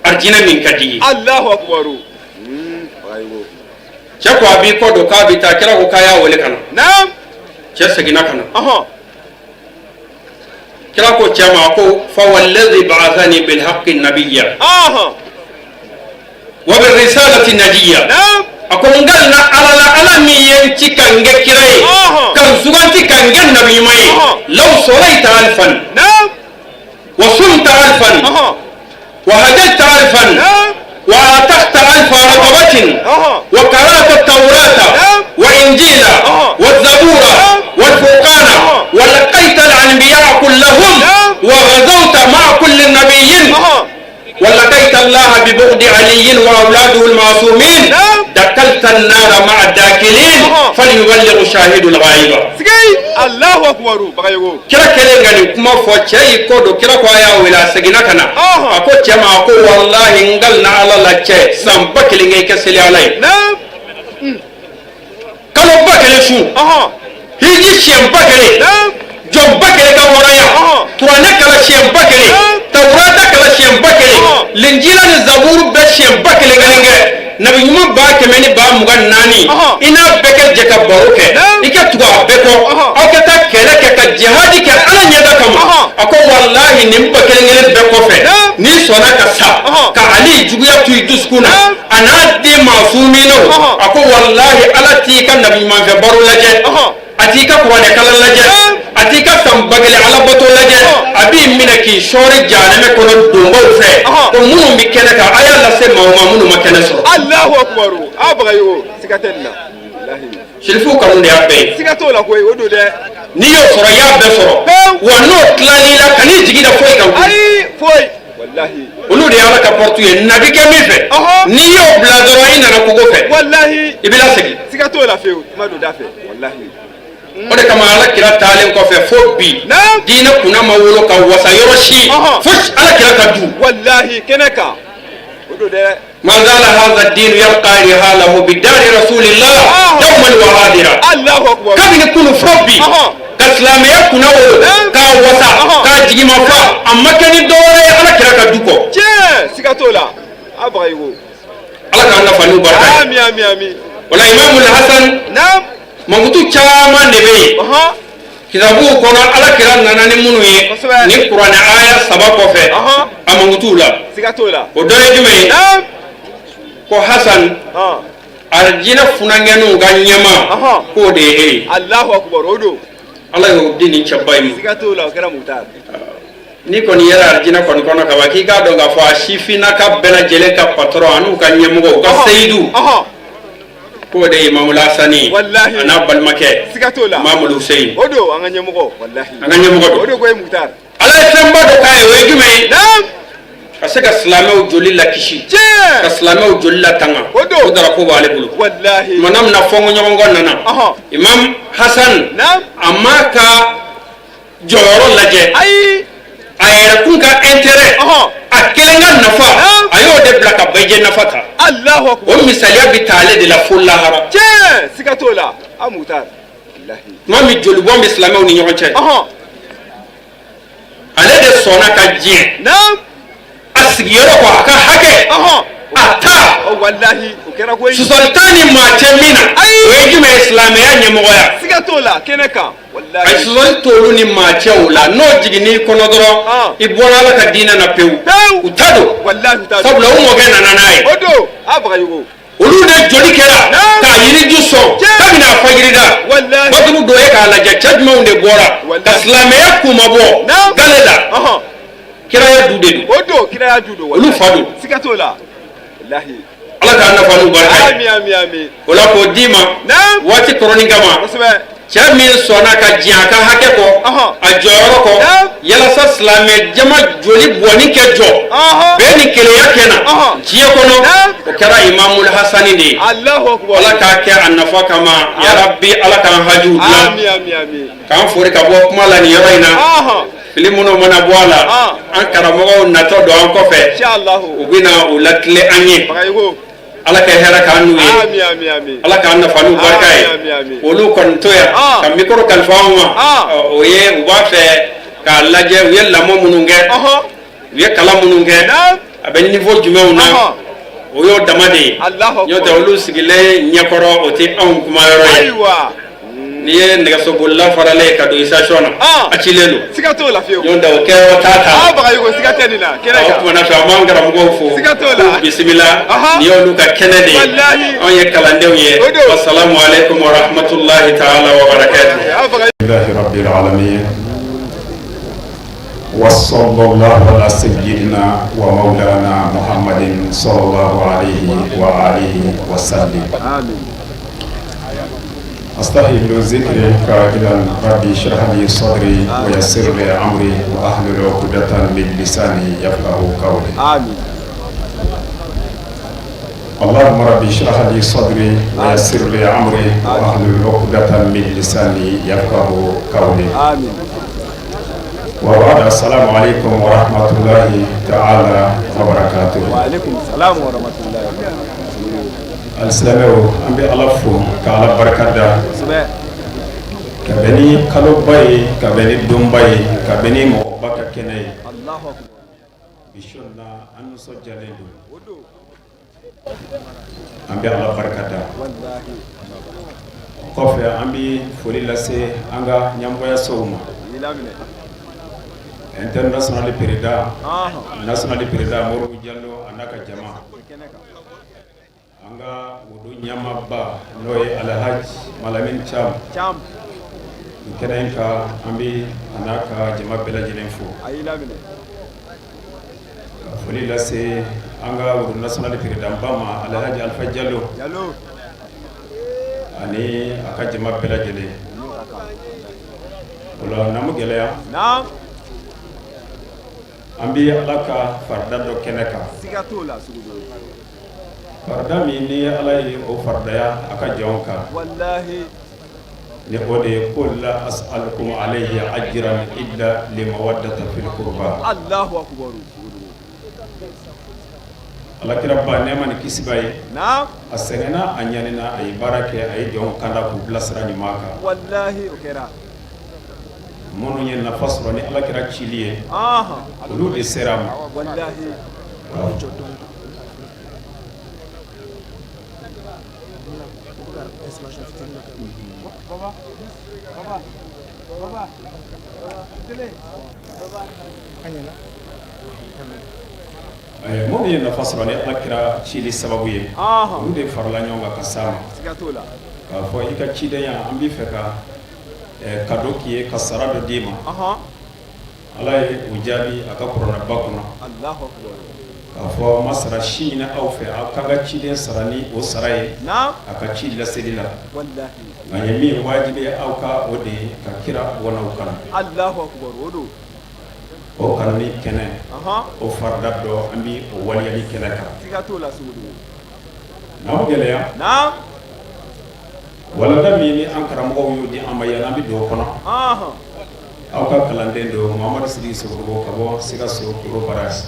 arijinɛ min ka di i ye. Allahu akbar. Cɛ ko a b'i kɔ don k'a bɛ taa. Kira ko k'a y'a wele ka na. Cɛ seginna ka na. Kira ko cɛ ma ko fa wallazi ba'athani bil haqqi nabiyya wa bir risalati najiyya. A ko n kalina Ala la, Ala min ye n ci ka n kɛ kira ye, ka n suganti ka n kɛ nabi ɲuman ye. Law sallaita alfan wa sumta alfan wa hajjta alfan wa ataqta alfa raqabatin wa qara'ta at-taurata wa injila wa zabura wal furqana wa laqaita al-anbiya kullahum wa ghazawta ma'a kulli nabiyyin wa laqaita Allah bi bughdi aliyyin wa awladihi al-ma'sumin dakalta an-nara ma'a ad-dakilin falyuballigh shahidu al-ghaiba. Allahu akbar, Bagayogo. Kira kɛlen ka nin kuma fɔ, cɛ y'i kɔ don. Kira ko a y'a wele, a seginna ka na. A ko cɛ ma, a ko walahi, n kalina Ala la, cɛ, san 1000 kɛ i ka seli Ala ye, kalo 1000 sun, hiji siɲɛ 1000, jɔn 1000 ka hɔrɔnya, kuranɛ kalan siɲɛ 1000, tawurata kalan siɲɛ 1000, linjila ni zaburu bɛɛ siɲɛ 1000 kelen kɛ, nabi ɲuman 124000, i n'a bɛɛ kɛ jɛ ka baro kɛ, i ka tugu a bɛɛ kɔ, aw ka taa kɛlɛ kɛ ka jihadi kɛ Ala ɲɛda kama. A ko walahi, nin 1000 kelen bɛɛ kɔfɛ, n'i sɔnna ka sa ka Ali juguya to i dusukun na, a n'a den maasuminaw, a ko walahi, Ala t'i ka nabi ɲuman fɛ baro lajɛ, a t'i ka kuranɛ kalan lajɛ, a t'i ka san 1000 alabato lajɛ, a b'i minɛ k'i sɔɔri jahanɛmɛ kɔnɔ donbaw fɛ. Ko minnu bɛ kɛnɛ kan, a y'a lase maaw ma minnu ma kɛnɛ sɔrɔ. Allahu akbar. A Bagayogo, siga tɛ nin na. Walahi. Sirifuw kanu de y'a bɛɛ ye. Siga t'o la koyi, o don dɛ. N'i y'o sɔrɔ, i y'a bɛɛ sɔrɔ. Wa n'o tilal'i la, kan'i jigi da foyi kan. Ayi, foyi. Walahi. Olu de ye Ala ka porte ye nabi kɛ min fɛ. N'i y'o bila dɔrɔn, i nana kogo fɛ. Walahi. I bɛ lasegin. Siga t'o la fewu, i ma don da fɛ. Walahi. O de kama Ala kira taalen kɔfɛ fo bi, diinɛ kunna ma wolo ka wasa yɔrɔ si fo Ala kira ka du. Walahi, kɛnɛ kan. O don dɛ. Ma zala hadha ad-din yarqa rihalahu bi dari rasulillah dawman wa hadira. Allahu akbar. Kabini kunu fo bi, ka silamɛya kunna wolo k'a wasa k'a jigima fa, a ma kɛ ni dɔwɛrɛ ye Ala kira ka du kɔ. Tiɲɛ, siga t'o la. A Bagayogo. Ala k'an nafa n'u barika ye. Ami ami ami. Wala Imamul Hasan, mankutu caman de bɛ yen kitabuw kɔnɔ, Ala kira nana ni minnu ye ni kuranɛ aya saba kɔfɛ, a mankutuw la. Siga t'o la. O dɔ ye jumɛn ye? Ko Hasan, arijinɛ funankɛninw ka ɲɛmaa, k'o de ye e ye. Allahu akbar, o don. Ala y'o di nin cɛba in ma. Siga t'o la, o kɛra Mukutari. N'i kɔni yɛrɛ arijinɛ kɔni kɔnɔ ka ban, k'i k'a dɔn k'a fɔ a sifinnaka bɛɛ lajɛlen ka patɔrɔn an'u ka ɲɛmɔgɔ, u ka seyidu, k'o de ye Imamul Hasani Walahi. a n'a balimakɛ Siga t'o la. Imamul Huseyin. O don, an ka ɲɛmɔgɔ. Walahi. An ka ɲɛmɔgɔ O don. de ko ye Mukutari. Ala ye fɛnba dɔ k'a ye, o ye jumɛn ye? Ka se ka silamɛw joli lakisi, ka silamɛw joli latanga. O don. O darapo b'ale bolo. Walahi. Tuma min na fɔnkɔɲɔgɔnkɔ nana, Imam Hasan a m'a ka jɔyɔrɔ lajɛ. Ayi. A yɛrɛ kun ka intérêt, a kelen ka nafa, a y'o de bila ka bɛɛ nafa ta. Allahu akbar. O misaliya bɛ ta ale de la fo lahara. Tiɲɛ, siga t'o la. A Mukutari. Walahi. Tuma min jolibɔn bɛ silamɛw ni ɲɔgɔn cɛ, ale de sɔnna ka diɲɛ a sigiyɔrɔ kɔ, a ka hakɛ, a ta. Walahi, o kɛra koyi. Sɔsɔli t'a ni maa cɛ min na, o ye jumɛn ye? Silamɛya ɲɛmɔgɔya. Siga t'o la, kɛnɛ kan. A ye sɔsɔli t'olu ni maa cɛ o la. N'o jiginn'i kɔnɔ dɔrɔn, i bɔra Ala ka diinɛ na pewu. U ta don. Walahi, u ta don. Sabula u mɔkɛ nana n'a ye. O don, a Bagayogo. Olu de joli kɛra k'a yiriju sɔn kabini a fajirida. Walahi. Baturu don e k'a lajɛ, cɛ jumɛnw de bɔra ka silamɛya kunmabɔ gale la? Kiraya du de don. O don, kiraya du don. Olu fa don. Siga t'o la. Walahi. Ala k'an nafa n'u barika ye. Ami ami ami. O la k'o d'i ma waati kɔrɔnin kama. Kosɛbɛ. Cɛ min sɔnna ka diɲɛ a ka hakɛ kɔ, a jɔyɔrɔ kɔ, yalasa silamɛ jama joli bɔnni kɛ jɔ, bɛn ni kelenya kɛ na diɲɛ kɔnɔ, o kɛra Imamul Hasani de ye. Ala k'a kɛ a nafa kama, yarabi, Ala k'an hajuw dilan. K'an fori ka bɔ kuma la nin yɔrɔ in na, fili minnu mana bɔ a la, an karamɔgɔw natɔ don an kɔfɛ, u bɛna u latile an ye. Ala ka hɛrɛ k'an n'u ye, Ala k'an nafa n'u barika ye. Olu kɔni to yan ka micro kalifa anw ma, o ye u b'a fɛ k'a lajɛ u ye lamɔ minnu kɛ, u ye kalan minnu kɛ, a bɛ niveau jumɛnw na, o y'o dama de ye. N'o tɛ, olu sigilen ɲɛkɔrɔ, o tɛ anw kuma yɔrɔ ye. N'i ye nɛgɛsobolila faralen ka don station na, a cilen don. Siga t'o la fiyewu. N'o tɛ, o kɛyɔrɔ t'a ta. Aa, Bagayogo, siga tɛ nin na kɛnɛ O kan. tuma na fɛ, an b'an karamɔgɔw fo. Siga t'o la. K'u bisimila. Nin y'olu ka kɛnɛ de ye. Walahi. Anw ye kalandenw ye. O don. Wasalamu aleykum wa rahmatulahi taala wa barakatuh. Aa, Bagayogo. لله رب العالمين وصلى الله على سيدنا ومولانا محمد صلى الله عليه وآله وسلم. آمين. أستحل ذكري قائلا ربي اشرح لي صدري ويسر لي أمري وأحلل عقدة من لساني يفقه قولي. آمين. اللهم ربي اشرح لي صدري ويسر لي أمري وأحلل عقدة من لساني يفقه قولي. آمين. وبعد، السلام عليكم ورحمة الله تعالى وبركاته. وعليكم السلام ورحمة الله وبركاته. Alisilamɛw, an bɛ Ala fo ka Ala barika da Kosɛbɛ. ka bɛn ni kaloba ye, ka bɛn ni donba ye, ka bɛn ni mɔgɔba ka kɛnɛ ye. الله أكبر. Bi su in na, an nisɔndiyalen don. O don. An bɛ Ala barika da. Walahi. O kɔfɛ, an bɛ foli lase an ka ɲɛmɔgɔyasow ma. I laminɛ. International président, national président Modibo Jalo a n'a ka jama. Kɛnɛ kan. An ka wudu ɲɛmaaba, n'o ye Alhaji Malamine Cham. Cam. Nin kɛnɛ in kan, an bɛ a n'a ka jama bɛɛ lajɛlen fo. A y'i laminɛ. Ka foli lase an ka wudu national président ba ma, Alhaji Alpha Jalo. Jalo. Ani a ka jama bɛɛ lajɛlen. O la, n'an ma gɛlɛya, Naam. an bɛ Ala ka farida dɔ kɛnɛ kan. Siga t'o la, Sogodogo. Farida min ni Ala ye o faridaya a ka jɔnw kan, Walahi. ni o de ye قل لا أسألكم عليه أجرا إلا المودة في القربى. الله أكبر. Sogodogo. Alakira ba, nɛɛma ni kisi b'a ye, Naam. a sɛgɛnna, a ɲanina, a ye baara kɛ, a ye jɔnw kanda k'u bilasira ɲuman kan. Walahi, o kɛra. Minnu ye nafa sɔrɔ ni Alakira cili ye, olu de sera a ma. Walahi. Minnu ye nafa sɔrɔ ni Alakira cili sababu ye, olu de farala ɲɔgɔn kan ka s'a ma Siga t'o la. k'a fɔ i ka cidenya, an b'i fɛ ka cadeau k'i ye, ka sara dɔ d'i ma. Ala ye o jaabi a ka kuranɛba kɔnɔ الله أكبر. k'a fɔ ma sara si ɲini aw fɛ, aw k'an ka ciden sara ni o sara ye Naam. a ka ci laseli la. Walahi. Nka ye min wajibi ye aw ka, o de ye ka kira wanaw kanu. الله أكبر. O don. O kanu ni kɛnɛ, o farida dɔ, an bi o waleyali kɛnɛ kan. Siga t'o la, Sogodogo. N'aw gɛlɛya, Naam. walanda min ni an karamɔgɔw y'o di an ma yan, an bɛ don o kɔnɔ. Aw ka kalanden don, Mamadu Sidiki Sogodogo, ka bɔ Sikaso Koro Barasi.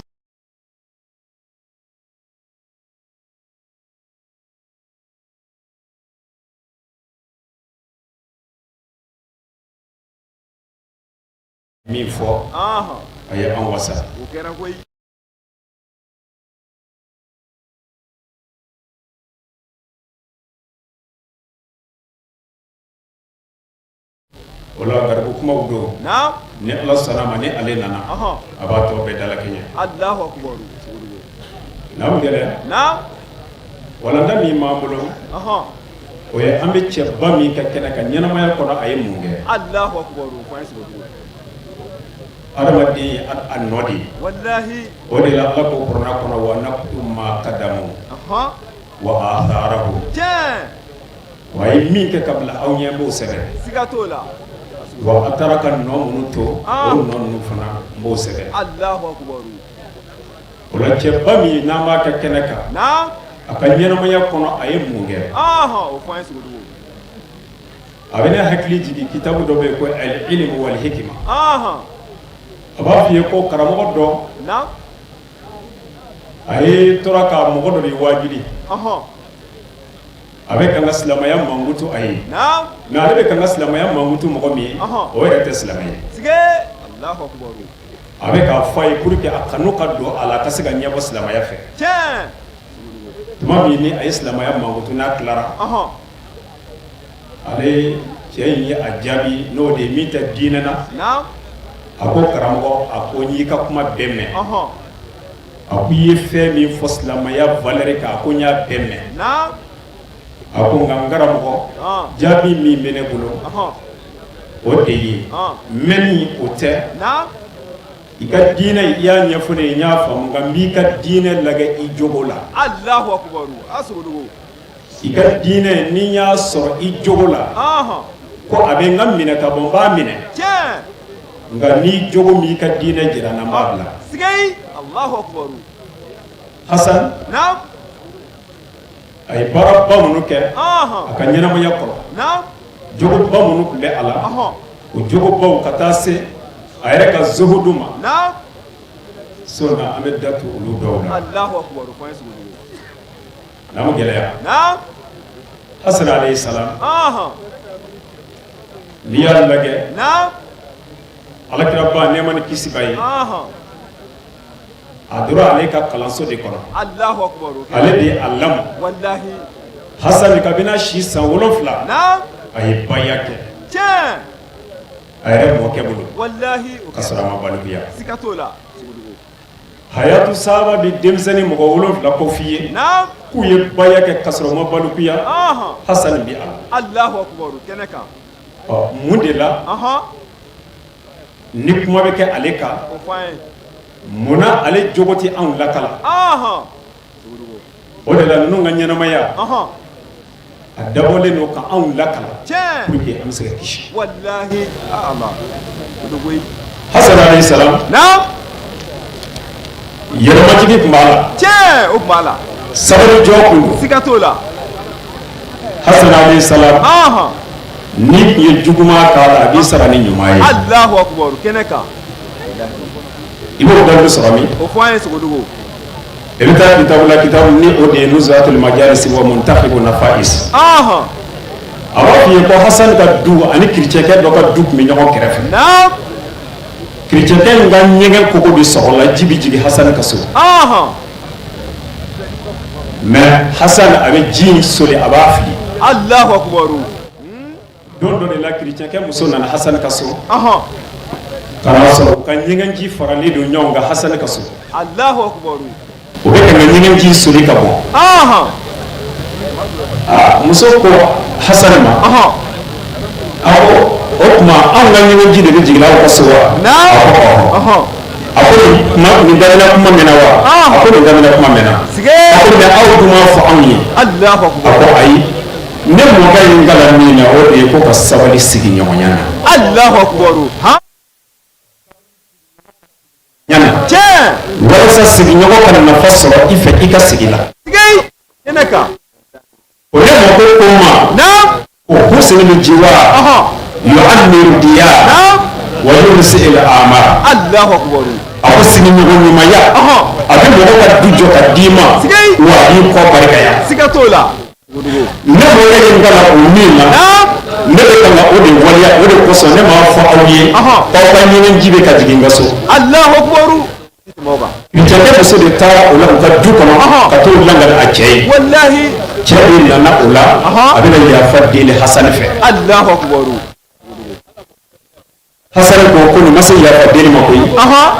Min fɔ, a ye an wasa. O kɛra koyi. O la, garibu kumaw don. Naam. Ni Ala sɔnna ma, ni ale nana, a b'a tɔ bɛɛ dalakɛɲɛ. الله أكبر. Sogodogo. N'aw gɛlɛya, Naam. walanda min b'an bolo, o ye an bɛ cɛba min ka kɛnɛ kan, ɲɛnamaya kɔnɔ, a ye mun kɛ? الله أكبر. O fɔ an ye, Sogodogo. Adamaden ye a nɔ de ye. Walahi. O de la, Ala ko kuranɛ kɔnɔ: ونكتب ما قدموا وآثارهم. Tiɲɛ. Wa a ye min kɛ ka bila aw ɲɛ n b'o sɛbɛn. Siga t'o la. Wa a taara ka nɔ minnu to, o nɔ ninnu fana n b'o sɛbɛn. Alahu akubaru. O la cɛba min n'an b'a kɛ kɛnɛ kan, a ka ɲɛnamaya kɔnɔ a ye mun kɛ? O fɔ an ye Sogodogo. A bɛ ne hakili jigin kitabu dɔ bɛ yen ko al-ilmu wal hikima. A b'a f'i ye ko karamɔgɔ dɔ, a ye tora ka mɔgɔ dɔ de waajuli. A bɛ ka n ka silamɛya mankutu a ye, mais ale bɛ ka n ka silamɛya mankutu mɔgɔ min ye, o yɛrɛ tɛ silamɛ ye. A bɛ k'a fɔ a ye pour que a kanu ka don a la, a ka se ka ɲɛbɔ silamɛya fɛ. Tuma min ni a ye silamɛya mankutu n'a tilara, ale cɛ in ye a jaabi n'o de ye min tɛ diinɛ na. A ko karamɔgɔ, a ko n y'i ka kuma bɛɛ mɛn. A ko i ye fɛn min fɔ silamɛya valeur kan, a ko n y'a bɛɛ mɛn. A ko nka n karamɔgɔ, jaabi min bɛ ne bolo, o de ye mɛnni o tɛ. I ka diinɛ, i y'a ɲɛfɔ ne ye, n y'a faamu, nka n b'i ka diinɛ lajɛ i jogo la. I ka diinɛ, ni n y'a sɔrɔ i jogo la ko a bɛ n ka minɛ ka bɔ, n b'a minɛ, nka n'i jogo m'i ka diinɛ jira n na, n b'a bila. Hasan a ye baaraba minnu kɛ a ka ɲɛnamaya kɔnɔ, jogoba minnu tun bɛ a la, o jogobaw ka taa se a yɛrɛ ka zuhudu ma, so na an bɛ da tu olu dɔw la. Naamu gɛlɛya. Hasan alayhi salam, n'i y'a lajɛ, alakiraba nɛɛma ni kisi b'a ye, a donna ale ka kalanso de kɔnɔ, ale de ye a lamɔ. Hasan kabini a si san 7, a ye baya kɛ a yɛrɛ mɔkɛ bolo ka sɔrɔ a ma balikuya. Hayatu sahaba bɛ denmisɛnnin mɔgɔ 7 ko f'i ye k'u ye baya kɛ ka sɔrɔ u ma balikuya, Hasan bi a la. Ɔ mun de la ni kuma bɛ kɛ ale kan, munna ale jogo tɛ anw lakala? O de la ninnu ka ɲɛnamaya a dabɔlen don ka anw lakala pour que an bɛ se ka kisi. Hasan alayhi salam, yɛrɛmajigin tun b'a la, o tun b'a la, sabali jɔn tun don, siga t'o la. Hasan alayhi salam, n'i tun ye juguman k'a la, a b'i sara ni ɲuman ye. Alahu akubaru, kɛnɛ kan. I b'o dalilu sɔrɔ min? O fɔ an ye Sogodogo. I bɛ taa kitabu la, kitabu ni o de ye Nuzhatul Majalis wa Muntakhibu Nafais. A b'a f'i ye ko Hasan ka du ani kerecɛnkɛ dɔ ka du tun bɛ ɲɔgɔn kɛrɛfɛ. Kerecɛnkɛ in ka ɲɛgɛn kogo bɛ sɔgɔ la, ji bɛ jigin Hasan ka so. Mais Hasan a bɛ ji in soli, a b'a fili. Alahu akubaru. Don dɔ de la, kerecɛnkɛ muso nana Hasan ka so ka n'a sɔrɔ u ka ɲɛgɛnji faralen don ɲɔgɔn kan Hasan ka so. Alahu akubaru. U bɛ ka ɲɛgɛnji soli ka bɔ. Aa, muso ko Hasan ma, a ko o tuma anw ka ɲɛgɛnji de bɛ jigin aw ka so wa? A ko ɔhɔ. A ko nin kuma nin daminɛ kuma mɛnna wa? A ko nin daminɛ kuma mɛnna. A ko mais aw dun m'a fɔ anw ye. A ko ayi, ne mɔkɛ ye n kalan min na, o de ye ko ka sabali sigiɲɔgɔnya na. Alahu akubaru. Ɲana. Walasa sigiɲɔgɔn ka nafa sɔrɔ i fɛ i ka sigi la. Kɛnɛ kan. O ne mɔkɛ ko n ma. Ko husnul jiwar yu'ammiru diyar wa yunsi'il a'mar. Alahu akubaru. A ko sigiɲɔgɔn ɲumanya, a bɛ mɔgɔ ka du jɔ ka d'i ma, wa a b'i kɔ barikaya. Siga t'o la. Ne mɔkɛ ye n kalan o min na, ne bɛ ka o de waleya, o de kosɔn ne m'a fɔ aw ye k'aw ka ɲɛgɛnji bɛ ka jigin n ka so. Alahu akubaru. Kerecɛnkɛ muso de taara o la u ka du kɔnɔ ka t'o lakali a cɛ ye. Walahi. Cɛ de nana o la, a bɛna yafa deli Hasani fɛ. Alahu akubaru. Hasani ko ko nin ma se yafa deli ma koyi.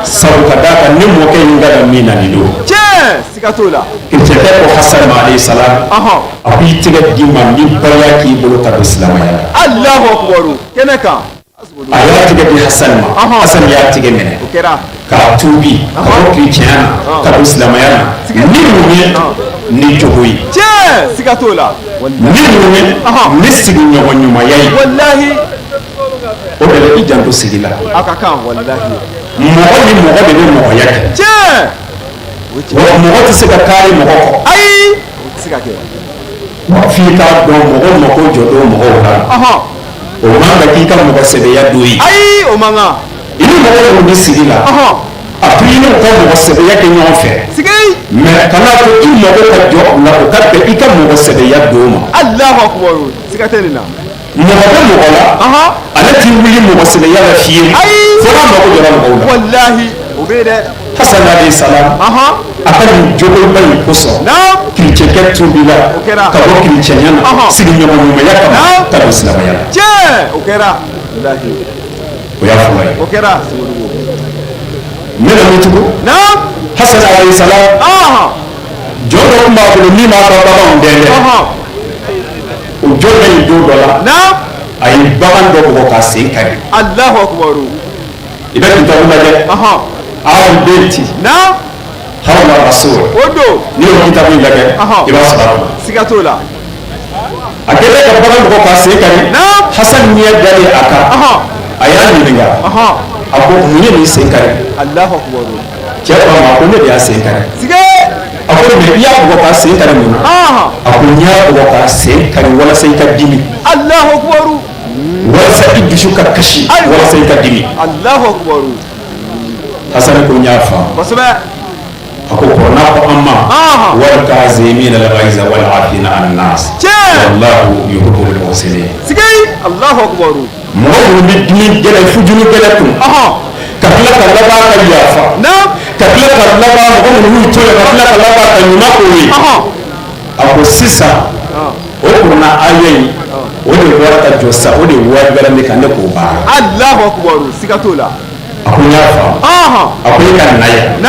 Sabu ka d'a kan ne mɔkɛ ye n kalan min na nin don. Tiɲɛ, siga t'o la. Kerecɛnkɛ ko Hasani ma alayhi salam, a ko i tɛgɛ di n ma n bɛ baya k'i bolo ka don silamɛya la. Alahu akubaru, kɛnɛ kan. A y'a tɛgɛ di Hasani ma, Hasani y'a tɛgɛ minɛ. O kɛra. K'a tuubi ka bɔ kerecɛnya na ka don silamɛya na ni mun ye? Ni jogo ye. Tiɲɛ, siga t'o la. Ni mun ye? Ni sigiɲɔgɔn ɲumanya ye. Walahi. O de la, i janto sigi la. A ka kan, walahi. Mɔgɔ ni mɔgɔ de bɛ mɔgɔya kɛ. Wa mɔgɔ tɛ se ka kaari mɔgɔ kɔ. Ayi, o tɛ se ka kɛ. Wa f'i k'a dɔn, mɔgɔ mako jɔ don mɔgɔw la, o man ka k'i ka mɔgɔ sɛbɛya don ye. Ayi, o man kan. I ni mɔgɔ minnu bɛ sigi la, a to i n'u ka mɔgɔ sɛbɛya kɛ ɲɔgɔn fɛ. Mais kana to i mago ka jɔ u la, o ka bɛn i ka mɔgɔ sɛbɛya don ma. Alahu akubar, siga tɛ nin na. Mɔgɔ bɛ mɔgɔ la, ale t'i wuli mɔgɔ sɛbɛya la fiyewu fo n'a mago jɔra mɔgɔw la. Walahi, o bɛ yen dɛ. Hasan alayhi salam, a ka nin jogoba in kosɔn, kerecɛnkɛ tuubila ka bɔ kerecɛnya na sigiɲɔgɔn ɲumanya kama ka don silamɛya la. Tiɲɛ, o kɛra, walahi. O y'a fɔlɔ ye. O kɛra. Ne bɛ min tugun, Hasan alayhi salam, jɔn dɔ tun b'a bolo min b'a ka baganw dɛn dɛ. O jɔn dɔ in, don dɔ la, a ye bagan dɔ bugɔ k'a sen kari. Alahu akubar. I bɛ kitabu lajɛ, Ahlul Bayti Hawla Rasul. O don. N'i y'o kitabu in lajɛ, i b'a sɔrɔ a kɔnɔ. Siga t'o la. A kɛlen ka bagan bugɔ k'a sen kari, Hasan ɲɛ dalen a kan, a y'a ɲininka, a ko: "Mun ye nin sen kari?" Alahu akubar. Cɛ ko a ma ko: "Ne de y'a sen kari." A ko: "Mais i y'a bugɔ k'a sen kari mun na?" A ko: "N y'a bugɔ k'a sen kari walasa i ka dimi." Alahu akubar. Walasa i dusu ka kasi, walasa i ka dimi. Alahu akubar. Hasan ko: "N y'a faamu." A ko kɔrɔna ko an ma: wal kazimina al ghaiza wal afina an nas, wallahu yuhibbul muhsinin. Alahu akubar. Mɔgɔ minnu bɛ dimi gɛlɛn, fujunu gɛlɛn kun, ka tila ka laban ka yafa, ka tila ka laban mɔgɔ minnu y'u tɔɲɔ, ka tila ka laban ka ɲuman k'o ye. A ko sisan, o kurana aya in, o de bɔra ka jɔ sa, o de wajibiyara ne kan, ne k'o baara. Alahu akubar, siga t'o la. A ko: "N y'a faamu." A ko: "I ka na yan."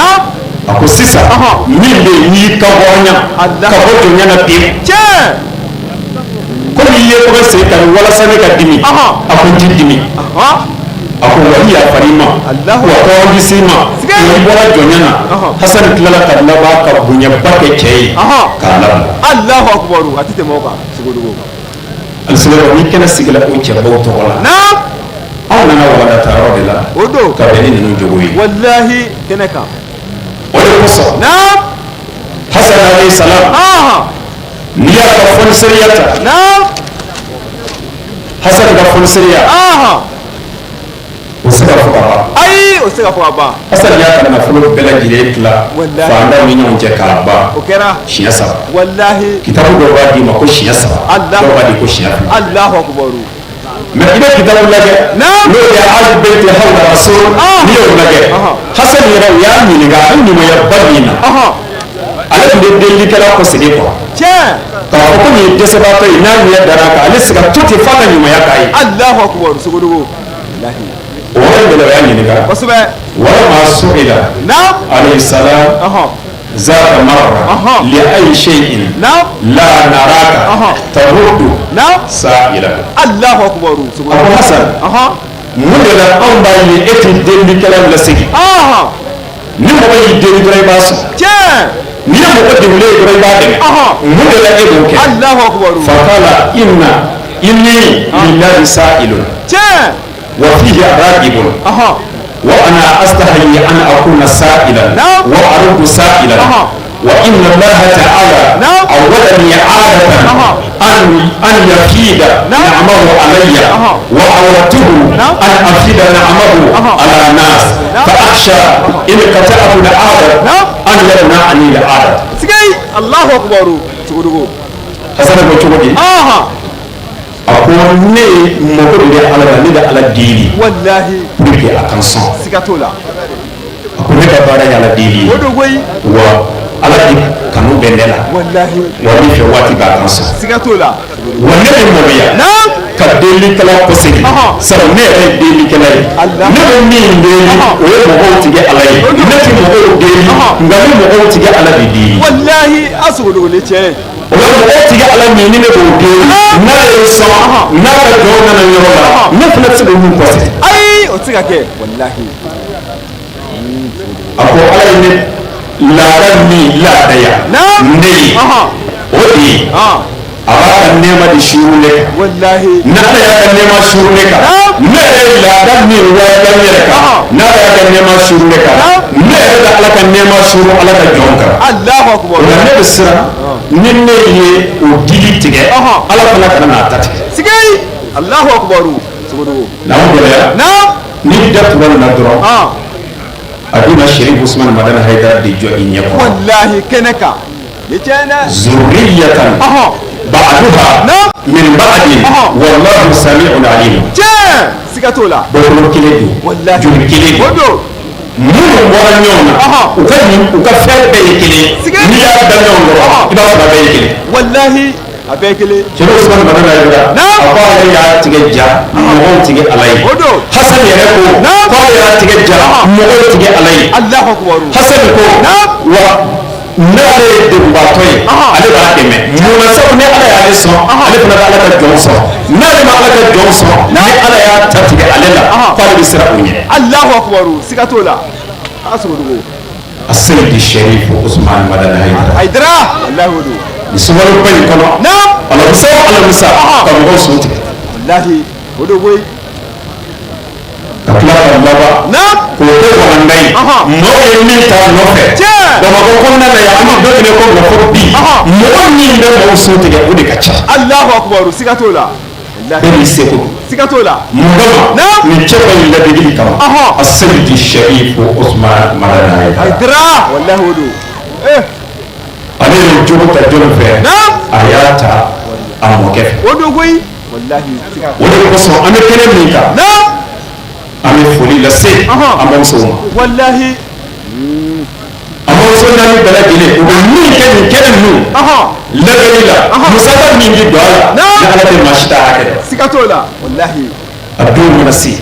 A ko sisan, min bɛ yen n'i ka hɔrɔnya ka bɔ jɔnya na pewu, komi i ye kɔgɔ sen kari walasa ne ka dimi, a ko n ti dimi. A ko wa i yafara i ma, wa hɔrɔn bɛ s'i ma, wa i bɔra jɔnya na. Hasan tilala ka laban ka bonyaba kɛ cɛ ye k'a labila. Alahu akubar, a tɛ tɛmɛ o kan, sogodogo. Alisilamɛw, ni kɛnɛ sigila o cɛbaw tɔgɔ la, anw nana walanda yɔrɔ de la. O don. Ka bɛn ni ninnu jogo ye. Walahi, kɛnɛ kan. O de kosɔn, Hasan alayhi salam, n'i y'a ka fɔniseriya ta, Hasan ka fɔniseriya, o se ka fɔ ka ban. Ayi, o tɛ se ka fɔ ka ban. Hasan y'a ka nafolo bɛɛ lajɛlen tila faantanw ni ɲɔgɔn cɛ k'a ban. O kɛra. Siɲɛ saba. Walahi. Kitabu dɔw b'a d'i ma ko siɲɛ saba, dɔw b'a di ko siɲɛ fila. Alahu akubar. Mais i bɛ kitabu lajɛ, n'o ye Ahlul Bayti Hawla Rasul, n'i y'o lajɛ, Hasan yɛrɛ, u y'a ɲininka a ɲumanyaba min na, ale tun bɛ delilikɛla kɔsegin kɔ k'a fɔ ko nin ye dɛsɛbaatɔ ye, n'a ɲɛ dara a kan, ale se ka to ten f'a ka ɲumanya k'a ye. Alahu akubar, sogodogo, walahi. O yɔrɔ in de la, u y'a ɲininka. Walamma su'ila alayhi salam zata marra li ayi shay'in la naraka taruddu sa'ila. Alahu akubar. A ko: "Hasan, mun de la anw b'a ye e tɛ delilikɛla lasegin? Ni mɔgɔ y'i deli dɔrɔn, i b'a sɔn. N'i ye mɔgɔ degunnen ye dɔrɔn, i b'a dɛmɛ. Mun de la e b'o kɛ?" Alahu akubar. Faqala inna inni lillahi sa'ilun wa fihi ragibun wa ana astahyi an akuna sa'ilan wa aruddu sa'ilan, wa inna allaha ta'ala awwadani 'adatan an yafida ni'amahu alayya, wa awadtuhu an afida ni'amahu ala nas, fa akhsha in qata'tu al-'adat an yamna'ani al-'adat. Alahu akubar, sogodogo. Hasan ko cogo di? A ko: "Ne mako de bɛ Ala la, ne bɛ Ala deli Walahi. pour que a kan sɔn." Siga t'o la. A ko: "Ne ka baara ye Ala deli ye." O don koyi. Wa Ala de kanu bɛ ne la. Walahi. Wa n bɛ fɛ waati bɛɛ a kan sɔn. Siga t'o la. Wa ne bɛ maloya ka delikɛla kɔsegin, sabu ne yɛrɛ ye delikɛla ye. Ne bɛ min deli, o ye mɔgɔw tigɛ Ala ye. Ne tɛ mɔgɔw deli, nka ne mɔgɔw tigɛ Ala de deli. Walahi, a sogodogo ne cɛ. O la, mɔgɔw tigɛ Ala min, ni ne b'o deli, n'a ye sɔn, n'a ka jɔnw nana yɔrɔ la, ne fana tɛ se k'olu kɔsegin. Ayi, o tɛ se ka kɛ, walahi. A ko: "Ala ye ne laada min laadaya ne ye, o de ye A b'a ka nɛɛma de suuru ne kan. Walahi. N'Ala y'a ka nɛɛma suuru ne kan, ne yɛrɛ ye laada min wajibiya n yɛrɛ kan, n'Ala y'a ka nɛɛma suuru ne kan, ne yɛrɛ bɛ Ala ka nɛɛma suuru Ala ka jɔn kan. Allahu akbar. O la ne bɛ siran ni ne ye o dili tigɛ, Ala fana kana n'a ta tigɛ. Sigei. Allahu akbar. Sogodogo. N'aw gɛlɛya. Naam. Ni da tuma nin na dɔrɔn, a bɛna Sherif Usman Madani Hayidara de jɔ i ɲɛ kɔrɔ. Walahi kɛnɛ kan. Ni tiɲɛ dɛ. Zurriyatan ba'duha min ba'din wallahu sami'un alim. Tiɲɛ. Siga t'o la. Bɔkolo kelen don. Walahi. Joli kelen O don. don. Minnu bɔra ɲɔgɔn na, u ka nin u ka fɛn bɛɛ ye kelen ye. N'i y'a da ɲɔgɔn kɔrɔ, i b'a sɔrɔ a bɛɛ ye kelen. Walahi a bɛɛ ye kelen. Sherif Usman Madani Hayidara, a ko ale y'a tigɛ ja mɔgɔw tigɛ Ala ye. O don. Hasan yɛrɛ ko k'ale y'a tigɛ ja mɔgɔw tigɛ Ala ye. Allahu akbar. Hasan ko wa n'ale ye degunbaatɔ ye, ale b'a dɛmɛ. Mun na? Sabu ni Ala y'ale sɔn, ale fana bɛ Ala ka jɔn sɔn. N'ale ma Ala ka jɔn sɔn, ni Ala y'a ta tigɛ ale la, k'ale bɛ siran o ɲɛ. Allahu akbar. Siga t'o la. A Sogodogo. Aseyidi Sherif Usman Madani Hayidara. Hayidara. Walahi o don. Nin sunkaloba in kɔnɔ, alamisa o alamisa, ka mɔgɔw sun tigɛ. Walahi o don koyi. Ka tila ka laban k'o kɛ walanda ye, mɔgɔw ye min ta nɔfɛ Bamakɔ kɔnɔna na yan, an bɛ don min na i ko bi, mɔgɔ min bɛ mɔgɔw sun tigɛ, o de ka ca. Allahu akbar. Siga t'o la. Bɛɛ n'i seko don. Siga t'o la. Mun kama? Nin cɛ ka ɲi ladegeli kama, Aseyidi Sherif Usman Madani Hayidara. Hayidara. Walahi o don. Ale ye jogo ta jɔnni fɛ? A y'a ta a mɔkɛ fɛ. O don koyi. Walahi siga. O de kosɔn an bɛ kɛnɛ min kan, an bɛ foli lase an bamusow ma. Walahi. An bamuso naani bɛɛ lajɛlen, u bɛ min kɛ nin kɛnɛ ninnu labɛnni la, musaka min bɛ don a la, ni Ala tɛ maa si t'a hakɛ dɔn. Siga t'o la. Walahi. A denw mana se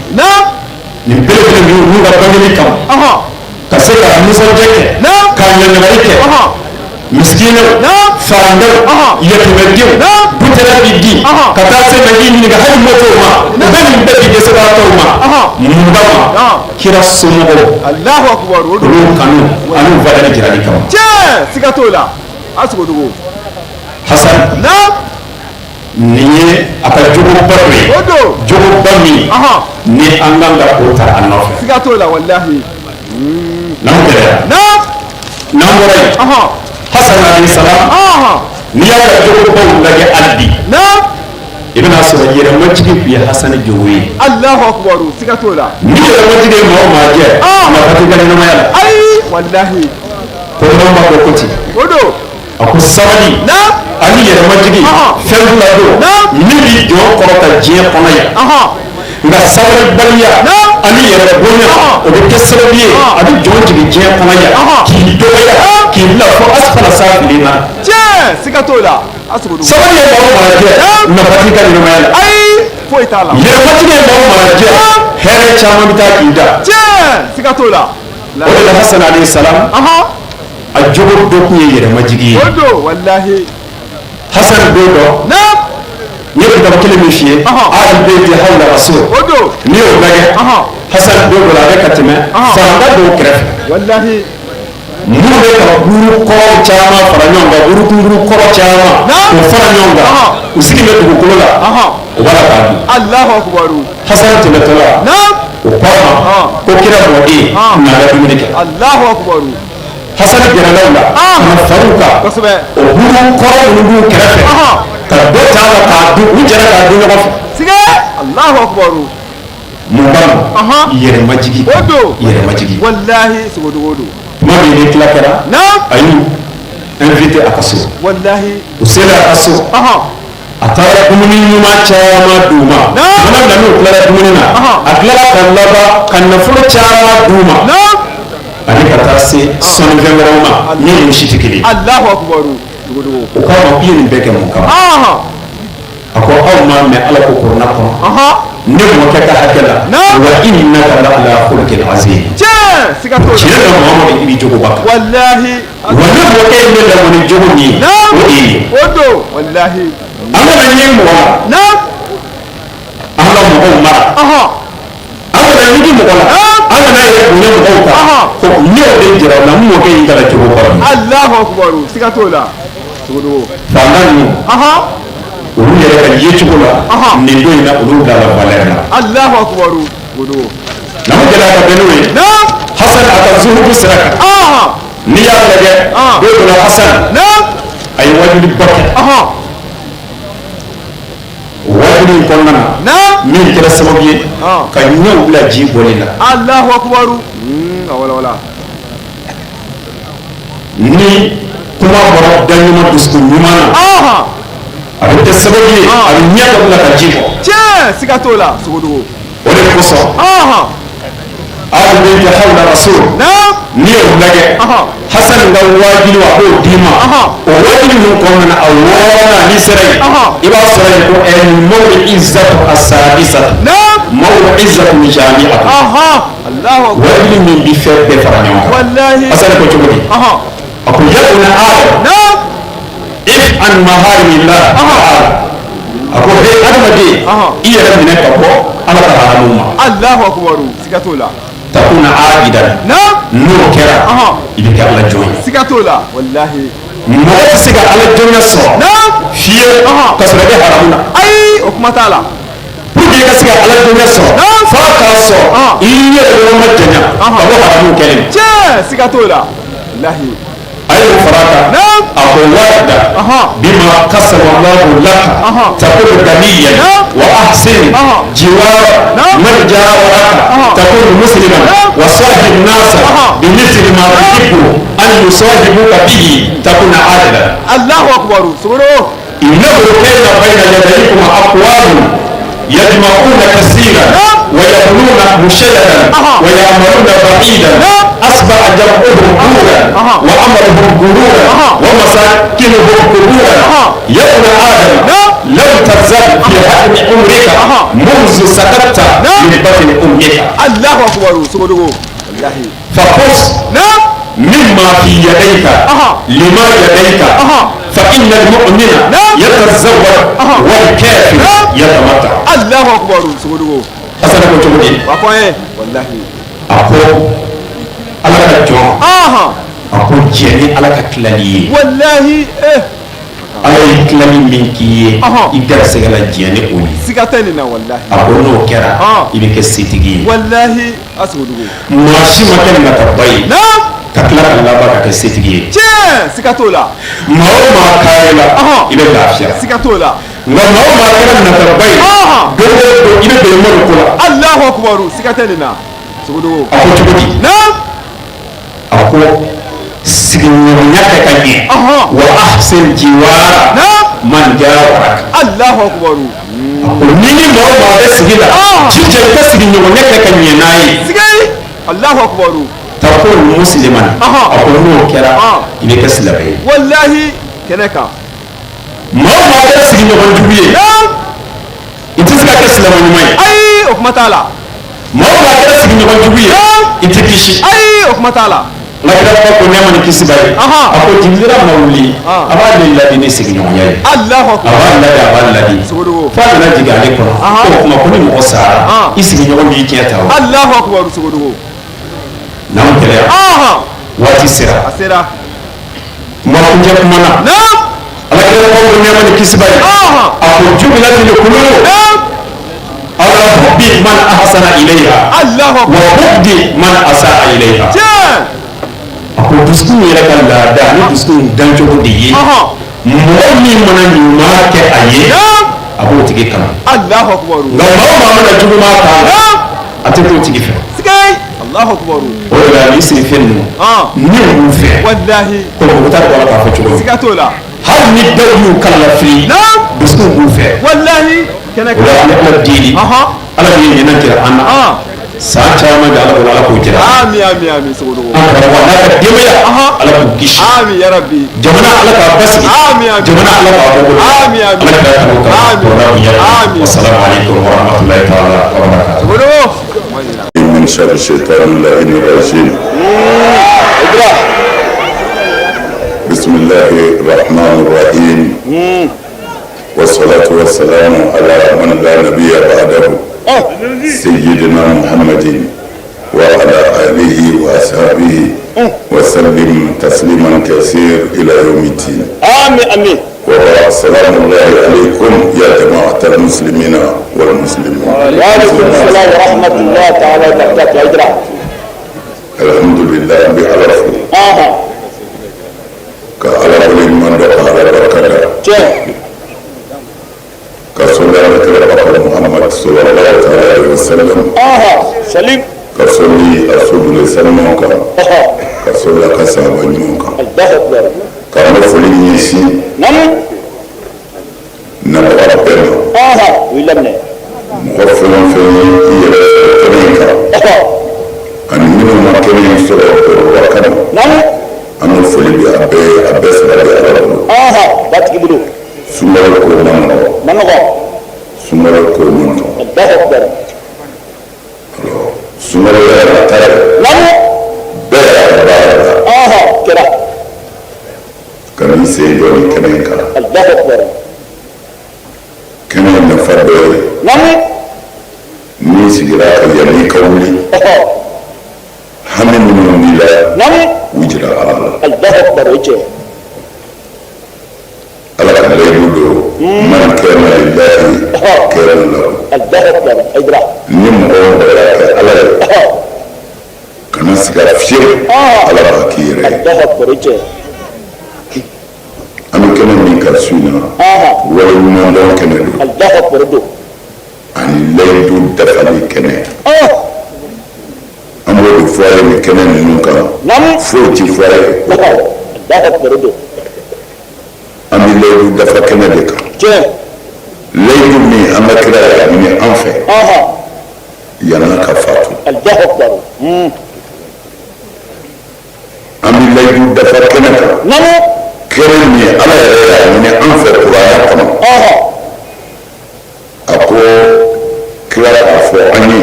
nin belebele ninnu n'u ka bangeli kama, ka se ka nisɔndiya kɛ, ka ɲagali kɛ, misikinɛw, farandaw, yatimɛdenw, butɛla bi di ka taa se ka i ɲininka hali motow ma, u bɛ nin bɛɛ di dɛsɛbagatɔw ma. Mun kama? Kira somɔgɔw. Allahu akbar. O don. Olu kanu ani u valeur jirali kama. Tiɲɛ. Siga t'o la. A Sogodogo. Hasan, nin ye a ka jogoba dɔ ye. O don. Jogoba min ni an kan ka o ta a nɔfɛ. Siga t'o la walahi. N'an gɛlɛya. N'an bɔra yen, Hasan alayhi salam, n'i y'a ka jogobaw lajɛ hali bi, i bɛna sɔrɔ yɛrɛmajigin tun ye Hasani jogo ye. Allahu akbar. Siga t'o la. Ni yɛrɛmajigin ye maa o maa jɛ, nafa t'i ka ɲɛnamaya la. Ayi. Walahi. Kɔrɔma b'a fɔ ko ten. O don. A ko sabali ani yɛrɛmajigin fɛn fila don min b'i jɔ kɔrɔta diɲɛ kɔnɔ yan, nka sabalibaliya ani yɛrɛ bonya, o bɛ kɛ sababu ye a bɛ jɔn jigin diɲɛ kɔnɔ yan, k'i dɔgɔya, k'i bila fo asfala safilina. Tiɲɛ. Siga t'o la. A Sogodogo. Sabali ye maa o maa jɛ, nafa t'i ka ɲɛnamaya la. Ayi. Foyi t'a la. Yɛrɛmajigin ye maa o maa jɛ, hɛrɛ caman bɛ taa k'i da. Tiɲɛ. Siga t'o la. O de la Hasan alayhi salam, a jogo dɔ tun ye yɛrɛmajigin ye. O don walahi. Hasan don dɔ, n ye kitabu kelen min f'i ye, Ahlul Bayti hawla rasul. O don. N'i y'o lajɛ, Hasan don dɔ la, a bɛ ka tɛmɛ faranda dɔw kɛrɛfɛ. Walahi. Minnu bɛ ka buru kɔrɔ caman fara ɲɔgɔn kan, buru kunkuru kɔrɔ caman k'o fara ɲɔgɔn kan, u sigi bɛ dugukolo la, u b'a la k'a dun. Allahu akbar. Hasan tɛmɛtɔ la, o ko a ma ko kira mɔden, na ka dumuni kɛ. Allahu akbar. Hasan gɛrɛla u la ka na far'u kan, o buru kɔrɔ minnu b'u kɛrɛfɛ, ka dɔ ta a la k'a dun, u jɛra k'a dun ɲɔgɔn fɛ. Siga. Allahu akbar. Mun kama? Yɛrɛmajigin. O don. Yɛrɛmajigin. Walahi sogodogo don. Tuma min ni tila kɛra, a y'u invité a ka so. Walahi. U sera a ka so, a taara dumuni ɲuman caman d'u ma. Tuma min na n'u tilara dumuni na, a tilara ka laban ka nafolo caman d'u ma, ani ka taa se sɔnnifɛn wɛrɛw ma min ni si tɛ kelen ye. Allahu akbar. Sogodogo. O k'a ma k'i ye nin bɛɛ kɛ mun kama? A ko aw m'a mɛn Ala ko kuranɛ kɔnɔ, ne mɔkɛ ka hakɛ la, wa innaka la ala khuluqin azim. Tiɲɛ. Siga t'o la. Tiɲɛ na Muhamadu, i b'i jogoba kan. Walahi. Wa ne mɔkɛ ye ne lamɔ ni jogo min ye, o de ye. O don. Walahi. An kana ɲɛ mɔgɔ la, an ka mɔgɔw mara, an kana ɲugu mɔgɔ la, an kana yɛrɛ bonya mɔgɔw kan. Ko ne y'o de jira u la, n mɔkɛ y'i kana jogo kɔrɔ. Allahu akbar. Siga t'o la. Sogodogo. Fantan ninnu, Olu yɛrɛ ka yecogo la nin don in na, olu bila la valeur la. Allahu akbar, o don. Namu gɛlɛya ka bɛn n'o ye. Hasan a ka zuhudu sira kan, n'i y'a lajɛ, don dɔ la Hasan a ye wajuliba kɛ. Wajuli in kɔnɔna na, min kɛra sababu ye ka ɲɛw bila ji bɔli la. Allahu akbar, a wala wala. Ni kuma bɔra da ɲuman, dusukun ɲuman na, a bɛ kɛ sababu ye a bɛ ɲɛ dɔ bila ka ji bɔ. Tiɲɛ, siga t'o la, sogodogo. O de kosɔn, alu bayti hawla rasul, n'i y'o lajɛ, Hasan ka waajuli, a b'o d'i ma. O waajuli ninnu kɔnɔna na, a wɔɔrɔnan, n'i sera yen, i b'a sɔrɔ yen ko ɛl maw'izatu asadisatu maw'izatu jami'atu, waajuli min bi fɛn bɛɛ fara ɲɔgɔn kan. Hasan ko cogo di? A ko: ya ibna Adam, if an maharimillah ta'ala. A ko: he adamaden, i yɛrɛ minɛ ka bɔ Ala ka haramu ma. Allahu akbar, siga t'o la. Takuna abidan, n'o kɛra, i bɛ kɛ Ala jɔn ye. Siga t'o la, walahi. Mɔgɔ tɛ se ka Ala jɔnya sɔrɔ fiyewu ka sɔrɔ i bɛ haramu na. Ayi, o kuma t'a la. Pour que i ka se ka Ala jɔnya sɔrɔ, f'a k'a sɔrɔ i yɛrɛ yɔrɔ ma janya ka bɔ haramu kɛlen ma. Tiɲɛ, siga t'o la, walahi. A ye o fara a kan, a ko: warda bima kasaba Allahu laka takunu ganiyan wa ahsin jiwara man jawaraka takunu musliman wa sahib nasa bimithli ma tuhibbu an yusahibuka bihi takuna adilan. Allahu akbar, sogodogo. إنه كان بين يديكم أقوام يجمعون كثيرا ويبنون مشيدا ويعملون بعيدا، أصبح جمعهم بورا وأمرهم غرورا ومساكنهم قبورا. يا ابن آدم، لم تزل في حكم عمرك منذ سقطت من بطن أمك. Allahu akbar, sogodogo, walahi. فقص مما في يديك لما يديك، فإن المؤمن يتزود والكافر يتمتع. Allahu akbar, sogodogo. Hasan ko cogo di? Wa fɔ an ye, walahi. A ko Ala ka jɔn, a ko jɛ ni Ala ka tilali ye. Walahi, eh. Ala ye tilali min k'i ye, i garisɛgɛ la, jɛ ni o ye. Siga tɛ nin na, walahi. A ko n'o kɛra, i bɛ kɛ setigi ye. Walahi, a sogodogo. Maa si ma kɛ nataba ye ka tila ka laban ka kɛ setigi ye. Tiɲɛ, siga t'o la. Maa o maa kare la, i bɛ lafiya. Siga t'o la. Nka maa o maa kɛra nataba ye, don o don i bɛ bɛn malo ko la. Allahu akbar, siga tɛ nin na, sogodogo. A ko cogo di? A ko sigiɲɔgɔnya kɛ ka ɲɛ, wa ahsin jiwara man jawaraka. Allahu akbar. A ko ni maa o maa bɛ sigi la, jija i ka sigiɲɔgɔnya kɛ ka ɲɛ n'a ye. Siga, Allahu akbar. Takun musliman, a ko n'o kɛra, i bɛ kɛ silamɛ ye. Walahi, kɛnɛ kan. Maa o maa kɛra sigiɲɔgɔn jugu ye, i tɛ se ka kɛ silamɛ ɲuman ye. Ayi, o kuma t'a la. Maa o maa kɛra sigiɲɔgɔn jugu ye, i tɛ kisi. Ayi, o kuma t'a la. Nka kira ko nɛɛma ni kisi b'a ye, a ko Jibirila ma wuli, a b'a de ladi ni sigiɲɔgɔnya ye. Allahu A akbar. b'a ladi, a b'a ladi, Sogodogo. f'a nana jigin ale kɔnɔ ko o tuma ko ni mɔgɔ sara, i sigiɲɔgɔn b'i tiɲɛ ta o. Allahu akbar, sogodogo. N'anw gɛlɛya, waati sera. A sera. Kuma kuncɛ kuma na, ala kira ko nɛɛma ni kisi b'a ye, a ko jubilatil qulub ala hubbi man ahsana ilayha Allahu akbar. Wa bughdi man asaa ilayha. A ko dusukun yɛrɛ ka laada ni dusukun dancogo de ye, mɔgɔ min mana ɲuman kɛ a ye, a b'o tigi kanu. Allahu akbar. Nka maa o maa mana juguman k'a la, a tɛ k'o tigi fɛ. Siga, Allahu akbar. O de la ni sirifɛn ninnu, ni b'u fɛ, Walahi. ko mɔgɔ t'a dɔn k'a fɔ cogo min. Siga t'o la. Hali ni dɔw y'u kala lafili, dusukun b'u fɛ. Walahi, kɛnɛ O la kan. an bɛ Ala deli, Ala bɛ ɲinɛ jira an na. San caman bɛ Ala bolo, Ala k'o jira. Ami, ami, ami, sogodogo. An karamɔgɔ n'a ka denbaya, Ala k'u kisi. Ami ya rabbi. Jamana, Ala k'a basigi. Ami, ami. Jamana, Ala k'a bɔ bolo. Ami, ami. Ala k'a kanu kama. Ami. Kɔrɔla bonya. Ami. Wasalamu alaikum warahmatullahi taala wabarakatuh. Sogodogo. من شر الشيطان اللعين الرجيم. بسم الله الرحمن الرحيم، والصلاة والسلام على من لا نبي بعده، سيدنا محمد وعلى آله وأصحابه وسلم تسليما كثير إلى يوم الدين. آمين آمين. وبعد. سلام الله عليكم يا جماعة المسلمين والمسلمين. وعليكم السلام ورحمة الله تعالى وبركاته. Haidara. الحمد لله, an bɛ Ala fo ka Ala waleɲuman dɔn, ka Ala barika da, ka sɔli ala kira Muhammad صلى الله عليه وسلم, Salim. ka sɔli a soden sanumaw kan, ka sɔli a ka sahaba ɲumanw kan, الله أكبر. k'an bɛ foli ɲɛsin nabaga bɛɛ ma. U y'i laminɛ. Mɔgɔ fɛn o fɛn ye i yɛrɛ sɔrɔ kɛnɛ in kan, ani minnu ma kɛnɛ in sɔrɔ kɔrɔba kama, an bɛ foli bi a bɛɛ ye. A bɛɛ sara bɛ Ala bolo. Batigi bolo. Sunkalo ko ma nɔgɔ. Ma nɔgɔ. Sunkalo ko ma nɔgɔ. الله أكبر. Alors, sunkalo yɛrɛ ta ye, bɛɛ y'a ka baara la, Kɛra. ka n'i sen jɔ nin kɛnɛ in kan. الله أكبر. Kɛnɛ in nafa dɔ ye, n'i sigira ka yanni ka wuli, hami minnu b'i la, u jira Ala la. الله أكبر, o ye tiɲɛ. Ala ka layidu don: من كان لله كان له. الله أكبر, Haidara. Ni mɔgɔ o mɔgɔ y'a kɛ Ala ye, kana siga fiyewu, Ala b'a k'i yɛrɛ ye. الله أكبر, o ye tiɲɛ. An bɛ kɛnɛ min kan su in na, waleɲumandɔn kɛnɛ don, الله أكبر don. ani layidu dafali kɛnɛ. An b'o de fɔ a ye nin kɛnɛ ninnu kan, foyi ti fɔ a ye o kɔ. الله أكبر don. An bɛ layidu dafa kɛnɛ de kan, layidu min an ka kira y'a ɲini an fɛ yann'a ka fatu. الله أكبر. An bɛ layidu dafa kɛnɛ kan, kɛnɛ min Ala yɛrɛ y'a ɲini an fɛ kuranɛ kɔnɔ. A ko kira k'a fɔ an ye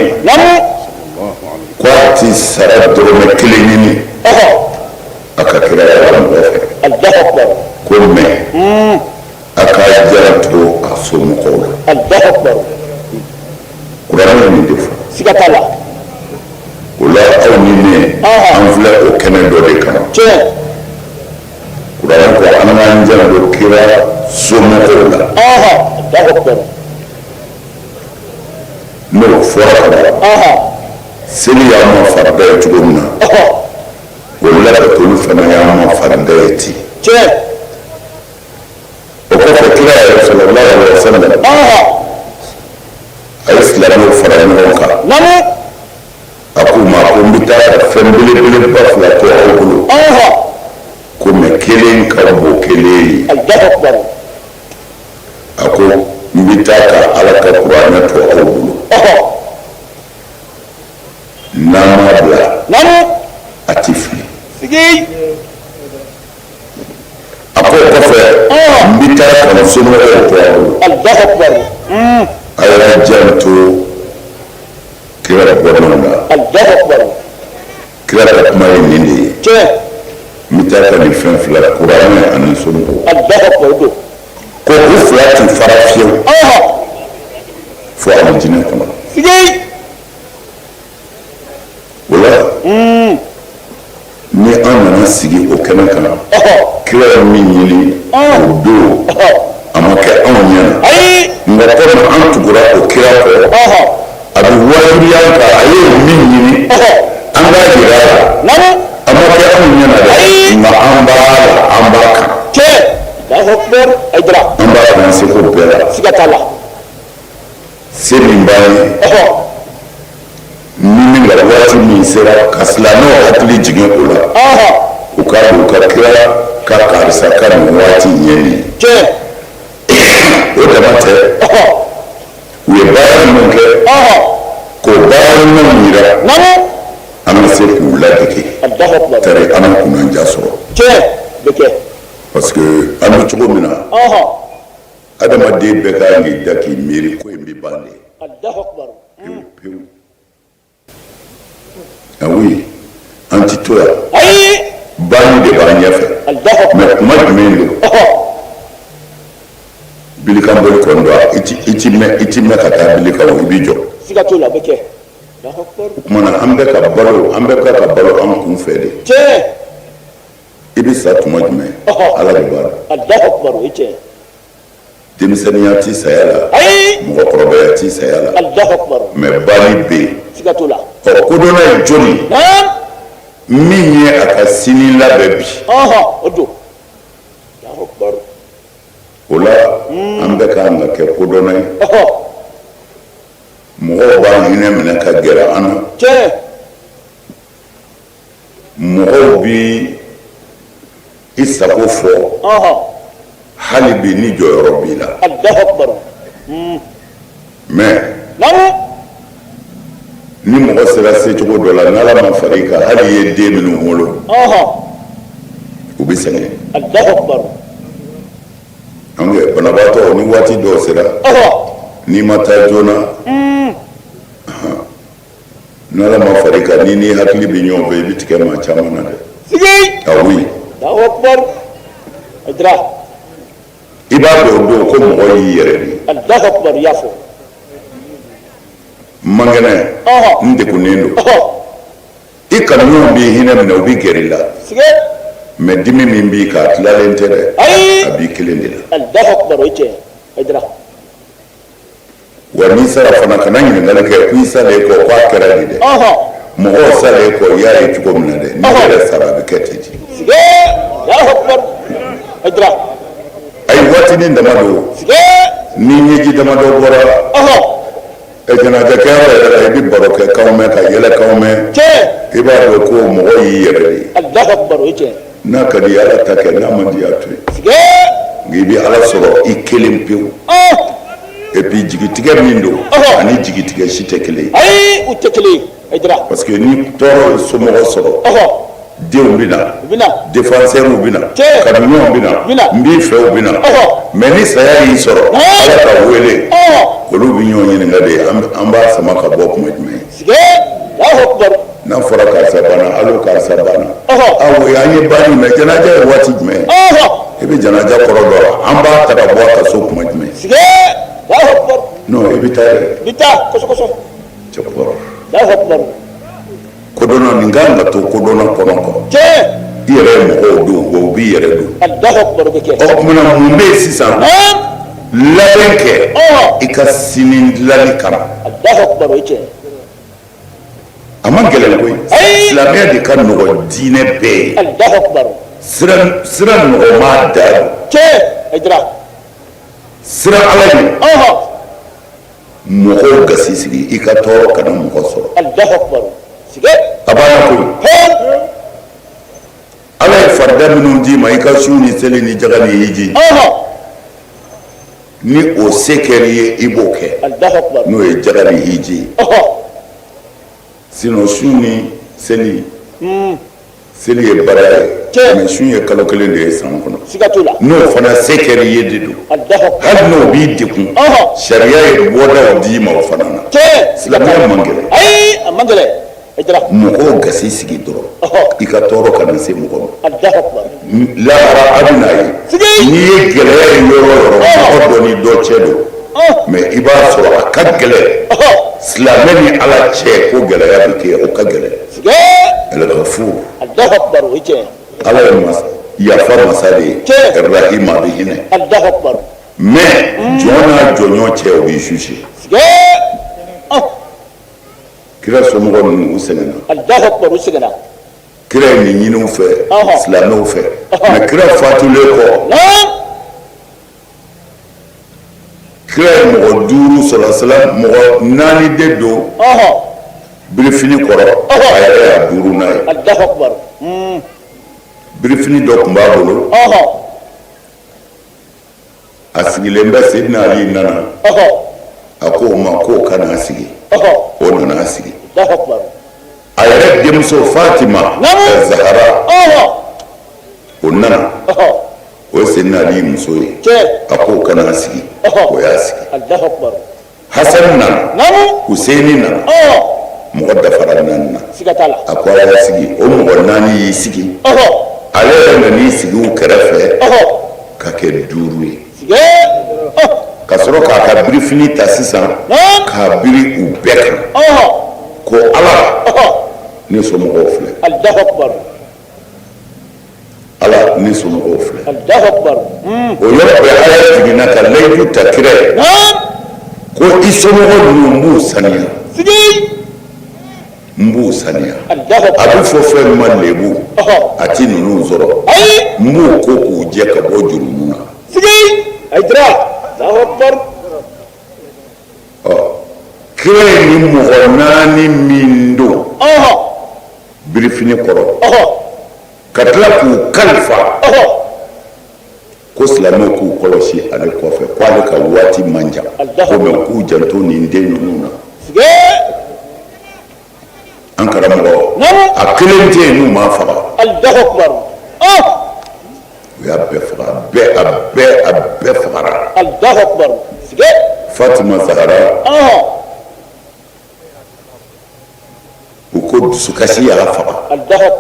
ko a ti sara dɔrɔmɛ kelen ɲini a ka kiraya la mɔgɔ fɛ, الله أكبر. ko mais a k'a janto a somɔgɔw la. الله أكبر. Kuranɛ ye nin de fɔ. Siga t'a la. O la, aw ni ne, an filɛ o kɛnɛ dɔ de kan. Kuranɛ ko an k'an janto kira somɔgɔw la. الله أكبر. N'o fɔra ka ban, seli y'an ma farida ye cogo min na, o labatoli fana y'an ma farida ye ten. O kɔfɛ, kira yɛrɛ صلى الله عليه وسلم, a ye silamɛw fara ɲɔgɔn kan. A k'u ma ko n bɛ taa ka fɛn belebeleba fila to aw bolo, ko mais kelen ka bon kelen ye. الله أكبر. A ko n bɛ taa ka Ala ka kuranɛ to aw bolo, n'an m'a bila, a ti fili. A ko o kɔfɛ, n bɛ taa ka n somɔgɔw to aw bolo. الله أكبر. A y'a janto kira bɔnnaw la. الله أكبر. Kira ka kuma ye nin de ye: n bɛ taa ka nin fɛn fila, kuranɛ ani somɔgɔw. الله أكبر don. Ko u fila ti fara fiyewu fo alijinɛ kɔnɔ. O la, ni an nana sigi o kɛnɛ kan, kira ye min ɲini o don, a ma kɛ anw ɲɛna, nka komi an tugura o kira kɔ, a bɛ wajibiya an kan, a ye min ɲini, an b'a jira a la. A ma kɛ anw ɲɛna dɛ, nka an b'a la, an b'a kan. الله أكبر, Haidara. An b'a kan seko bɛɛ la. Siga t'a la. Se min b'an ye, ni min ka waati min sera ka silamɛw hakili jigin o la, u k'a dɔn u ka kira ka karisa ka nin waati in ye nin ye. O dama tɛ, u ye baara minnu kɛ, k'o baara ɲumanw yira, an ka se k'u ladege, الله أكبر. tari an ka kunnanja sɔrɔ. Tiɲɛ bɛ kɛ. Parce que an bɛ cogo min na, adamaden bɛɛ ka kan k'i da k'i miiri ko in bɛ ban de. الله أكبر. Pewu pewu. Ah oui, an ti to yan. Ayi. Banni de b'an ɲɛfɛ. الله أكبر. Mais kuma jumɛn don? Bilikan boli kɔni don, i ti mɛn, i ti mɛn ka taa bilikan o, i b'i jɔ. Siga t'o la, o bɛ kɛ. الله أكبر. O tuma na, an bɛ ka balo, an bɛ ka balo an kun fɛ de. I bɛ sa tuma jumɛn, Ala de b'a dɔn. الله أكبر, o ye tiɲɛ. Denmisɛnninya ti saya la, Ayi. Mɔgɔkɔrɔbaya ti saya la, Allahu akbar. Mais banni bɛ yen. Siga t'o la. Ɔ, kodɔnna ye jɔnni ye? Min ye a ka sini labɛn bi. Ɔhɔn, o don. Allahu akbar. O la, an bɛɛ ka kan ka kɛ kodɔnna ye. Mɔgɔw b'an hinɛ minɛ ka gɛrɛ an na. Mɔgɔw bi i sago fɔ hali bi ni jɔyɔrɔ b'i la. Allahu akbar. Mais ni mɔgɔ sera secogo dɔ la, n'Ala ma fara i kan, hali i ye den minnu wolo, u bɛ sɛgɛn. Allahu akbar. Donc banabaatɔ, ni waati dɔw sera, n'i ma taa joona, n'Ala ma fara i kan, ni n'i hakili bɛ ɲɔgɔn fɛ, i bɛ tigɛ maa caman na dɛ. Sigi. Ah oui. Allahu akbar. Hayidara. I b'a dɔn o don ko mɔgɔ y'i yɛrɛ de ye. Allahu akbar, i y'a fɔ. N man kɛnɛ, n degunnen don. I kanuɲɔgɔn b'i hinɛ minɛ, u bɛ gɛrɛ i la. Sigi. Mais dimi min b'i kan, a tilalen tɛ dɛ. Ayi. A b'i kelen de la. Allahu akbar, o ye tiɲɛ ye. Hayidara. Wa n'i sara fana, kana ɲininkali kɛ ko i salen kɔ k'a kɛra di dɛ. Mɔgɔw salen kɔ, i y'a ye cogo min na dɛ, n'i yɛrɛ sara, a bɛ kɛ ten de. Sigi. Allahu akbar. Hayidara. Ayi, waatinin dama don. Sigi. Ni ɲɛji damadɔ bɔra jɛnajɛ kɛyɔrɔ yɛrɛ la, i bɛ baro kɛ kanw mɛn, ka yɛlɛ kanw mɛn. I b'a dɔn ko mɔgɔ y'i yɛrɛ de ye. Allahu akbar, o ye tiɲɛ ye. N'a ka di, Ala ta kɛ, n'a man di, a to yen. Sigi. Nka i bɛ Ala sɔrɔ i kelen pewu. Et puis jigitigɛ min don, ani jigitigɛ si tɛ kelen ye. Ayi, u tɛ kelen ye. Hayidara. Parce que ni tɔɔrɔ ye somɔgɔ sɔrɔ, denw bɛ na, U bɛ na. Défenseurs bɛ na, kanuɲɔgɔnw bɛ na, n b'i fɛ, u bɛ na. Mais ni saya y'i sɔrɔ, Ala ka wele, olu bɛ ɲɔgɔn ɲininka de, an b'a sama ka bɔ kuma jumɛn? Sigi. Allahu akbar. N'a fɔra karisa banna, alo karisa banna, awo, an ye banni mɛn, jɛnajɛ ye waati jumɛn? I bɛ jɛnajɛ kɔrɔ dɔn, an b'a ta ka bɔ a ka so kuma jumɛn? Sigi. Allahu akbar. Non, i bɛ taa dɛ. I bɛ taa kosɛbɛ kosɛbɛ. Cɛkɔrɔba. Allahu akbar. Kodɔnna, nin kan ka to kodɔnna kɔnɔ kɔ. I yɛrɛ ye mɔgɔw don wa, u b'i yɛrɛ don. Allahu akbar, o bɛ kɛ. Ɔ, kumana mun bɛ yen sisan? Labɛn kɛ i ka sini dilanni kama. Allahu akbar, o ye tiɲɛ ye. A man gɛlɛn koyi. Silamɛya de ka nɔgɔ diinɛ bɛɛ ye. Allahu akbar. Sira nɔgɔma da don. Tiɲɛ. Hayidara. Sira Ala ɲɛ. Mɔgɔw gasi sigi, i ka tɔɔrɔ kana mɔgɔ sɔrɔ. Allahu akbar. Sigi. A banna koyi. Ala ye farida minnu d'i ma, i ka sun ni seli ni jaga ni hiji, ni o se kɛr'i ye, i b'o kɛ. Allahu akbar. N'o ye jaga ni hiji ye. Sinon sun ni seli, seli ye baara ye, mais sun ye kalo kelen de ye san kɔnɔ. Siga t'o la. N'o fana se kɛr'i ye de don. Allahu akbar. Hali n'o b'i degun, sariya ye bɔdaw d'i ma o fana na. Silamɛya man gɛlɛn. Ayi, a man gɛlɛn. Hayidara. Mɔgɔw gasi sigi dɔrɔn, i ka tɔɔrɔ kana se mɔgɔ ma. Allahu akbar. Lahara, a bɛ n'a ye, n'i ye gɛlɛya ye yɔrɔ o yɔrɔ, mɔgɔ dɔ ni dɔ cɛ don, mais i b'a sɔrɔ a ka gɛlɛn silamɛ ni Ala cɛ ko gɛlɛya bɛ kɛ, o ka gɛlɛn. Al-Ghafur. Allahu akbar, o ye tiɲɛ ye. Ala ye masa yafa masa de ye. Rahim, a bɛ hinɛ. Allahu akbar. Mais jɔn n'a jɔɲɔgɔn cɛ, o b'i juger. Sigi. Kira somɔgɔ ninnu, u sɛgɛnna. Allahu akbar, u sɛgɛnna. Kira ye nin ɲini u fɛ, silamɛw fɛ, mais kira fatulen kɔ, kira ye mɔgɔ duuru sɔrɔ sala, mɔgɔ naani de don birifini kɔrɔ, a yɛrɛ y'a duurunan ye. Allahu akbar. Birifini dɔ tun b'a bolo, a sigilen bɛ, Seydina Ali nana, a ko o ma k'o ka n'a sigi, o nana a sigi. Allahu akbar. A yɛrɛ denmuso Fatima Zahara, o nana, o ye Seydina Ali muso ye, a k'o ka n'a sigi, o y'a sigi. Allahu akbar. Hasan nana, Husseini nana, mɔgɔ dafara naani na. Siga t'a la. A ko a y'a sigi, o mɔgɔ naani y'i sigi, ale yɛrɛ nan'i sigi u kɛrɛfɛ ka kɛ duuru ye, ka sɔrɔ k'a ka birifini ta sisan k'a biri u bɛɛ kan, ko Ala, ne somɔgɔw filɛ. Allahu akbar. Ala ne somɔgɔw filɛ. Allahu akbar. O yɔrɔ bɛɛ aya jiginna ka layidu ta kira ye ko i somɔgɔ ninnu n b'u saniya. Sigi. N b'u saniya. Allahu A akbar. bɛ fɔ fɛn min ma lebu, a ti ninnu sɔrɔ. Ayi. N b'u ko k'u jɛ ka bɔ jurumu na. Sigi. Hayidara. Allahu akbar. Ɔ, kira ye nin mɔgɔ naani min don birifini kɔrɔ, ka tila k'u kalifa ko silamɛw k'u kɔlɔsi ale kɔfɛ, ko ale ka waati man jan, ko mɛ k'u janto nin den ninnu na. An karamɔgɔ, a kelen tɛ yen n'u m'a faga. Allahu akbar. U y'a bɛɛ faga, a bɛɛ, a bɛɛ, a bɛɛ fagara. Allahu akbar. Fatima Zahara, u ko dusukasi y'a faga.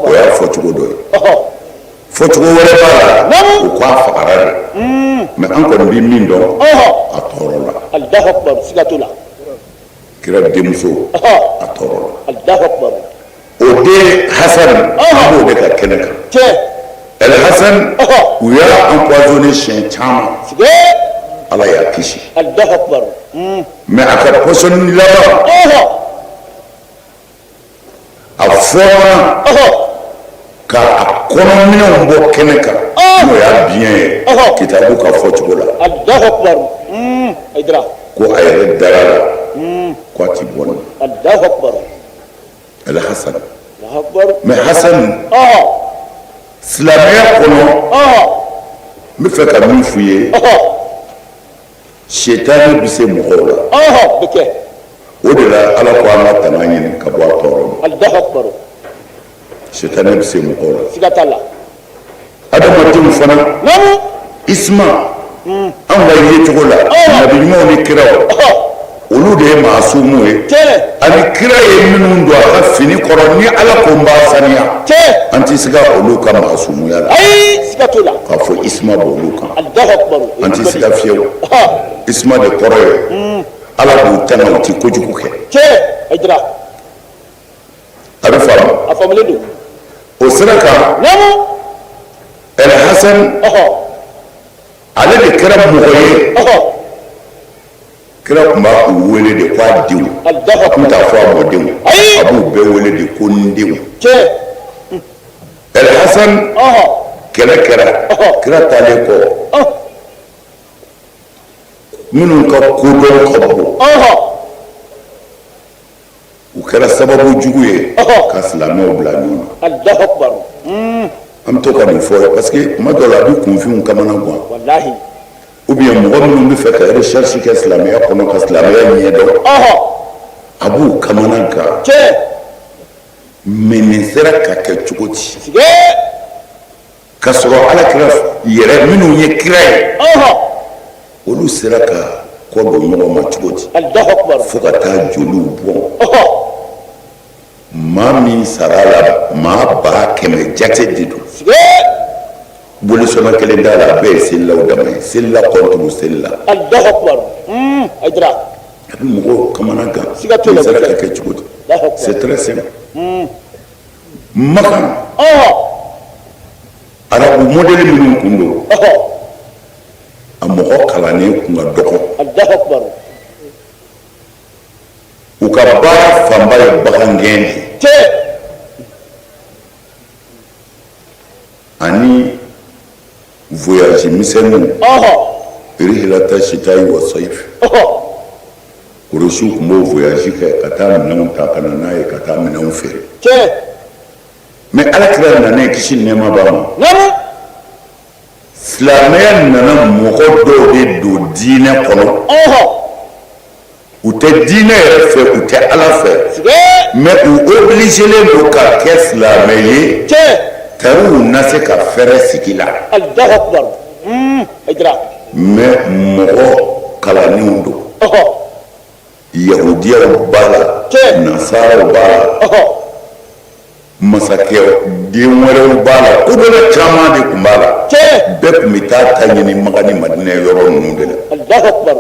O y'a fɔcogo dɔ ye. Fɔcogo wɛrɛ b'a la, u ko a fagara de, mɛ an kɔni bɛ min dɔn, a tɔɔrɔ la. Allahu akbar. Siga t'o la. Kira denmuso, a tɔɔrɔ la. Allahu akbar. O den Hasan, an b'o de ka kɛnɛ kan. El Hasan, u y'a empoisonné siɲɛ caman, Ala y'a kisi. Allahu akbar. Mais a ka pɔsɔni laban, a fɔra ka a kɔnɔminɛnw bɔ kɛnɛ kan, n'o y'a biɲɛ ye kitabu ka fɔcogo la. Allahu akbar. Hayidara. Ko a yɛrɛ dara la ko a ti bɔ nin. Allahu akbar. El Hasan. Allahu akbar. Mais Hasan, silamɛya kɔnɔ, n bɛ fɛ ka min f'u ye, sitani bɛ se mɔgɔw la. Bɛ kɛ. O de la Ala ko an ka tanga ɲini ka bɔ a tɔɔrɔ ma. Allahu akbar. Sitani bɛ se mɔgɔw la. Siga t'a la. Adamadenw fana, isma, anw ka yecogo la, nabi ɲumanw ni kiraw, olu de ye maasumu ye. Ani kira ye minnu don a ka fini kɔrɔ, ni Ala ko n b'a saniya, an tɛ siga olu ka maasumuya la. Ayi, siga t'o la. K'a fɔ isma b'olu kan. Allahu akbar. An tɛ siga fiyewu. Isma de kɔrɔ ye Ala b'u tanga, u tɛ kojugu kɛ. Hayidara. A bɛ faamu. A faamulen don. O sira kan, El Hasan, ale de kɛra mɔgɔ ye. Kira tun b'a u wele de ko a denw. A tun t'a fɔ a mɔdenw. A b'u bɛɛ wele de ko n denw. El Hasan, kɛlɛ kɛra, kira taalen kɔ, minnu ka kodɔn ka bon, u kɛra sababu jugu ye ka silamɛw bila ɲɔgɔn na. Allahu akbar. An bɛ to ka nin fɔ parce que kuma dɔ la a bɛ kunfinw kamana gan. Walahi. Ou bien mɔgɔ minnu bɛ fɛ ka recherche kɛ silamɛya kɔnɔ, ka silamɛya ɲɛdɔn, a b'u kamana gan. Mais nin sera ka kɛ cogo di? Ka sɔrɔ Ala kira yɛrɛ minnu ye kira ye, olu sera ka kɔ don ɲɔgɔn ma cogo di? Allahu akbar. Fo ka taa joliw bɔn. Maa min sara la, maa 100,000 jate de don. Bolisɔnna kelen t'a la, a bɛɛ ye selilaw dama ye, selila contre selila. Allahu akbar. Hayidara. A bɛ mɔgɔw kamana gan. Siga t'o la. Nin sera ka kɛ cogo di? C'est très simple. Makan, arabu modèle minnu kun don, a mɔgɔ kalannen kun ka dɔgɔ. Allahu akbar. U ka baara fanba ye bagangɛn de ye. Ani voyage misɛnninw. Rihilata sitayi wa sayif. Kuresiw tun b'o voyage kɛ ka taa minɛnw ta ka na n'a ye, ka taa minɛnw feere. Mais Ala kira nanen, kisi ni nɛɛma b'a ma, silamɛya nana mɔgɔ dɔw de don diinɛ kɔnɔ. U tɛ diinɛ yɛrɛ fɛ, u tɛ Ala fɛ, mais u obligelen don ka kɛ silamɛ ye tari u na se ka fɛrɛ sigi la. Allahu akbar. Hayidara. Mais mɔgɔ kalannenw don. Yahudiyaw b'a la, nasaraw b'a la, masakɛ den wɛrɛw b'a la, kodɔnna caman de tun b'a la. Bɛɛ tun bɛ taa ta ɲini Maka ni Madinɛ yɔrɔ ninnu de la. Allahu akbar.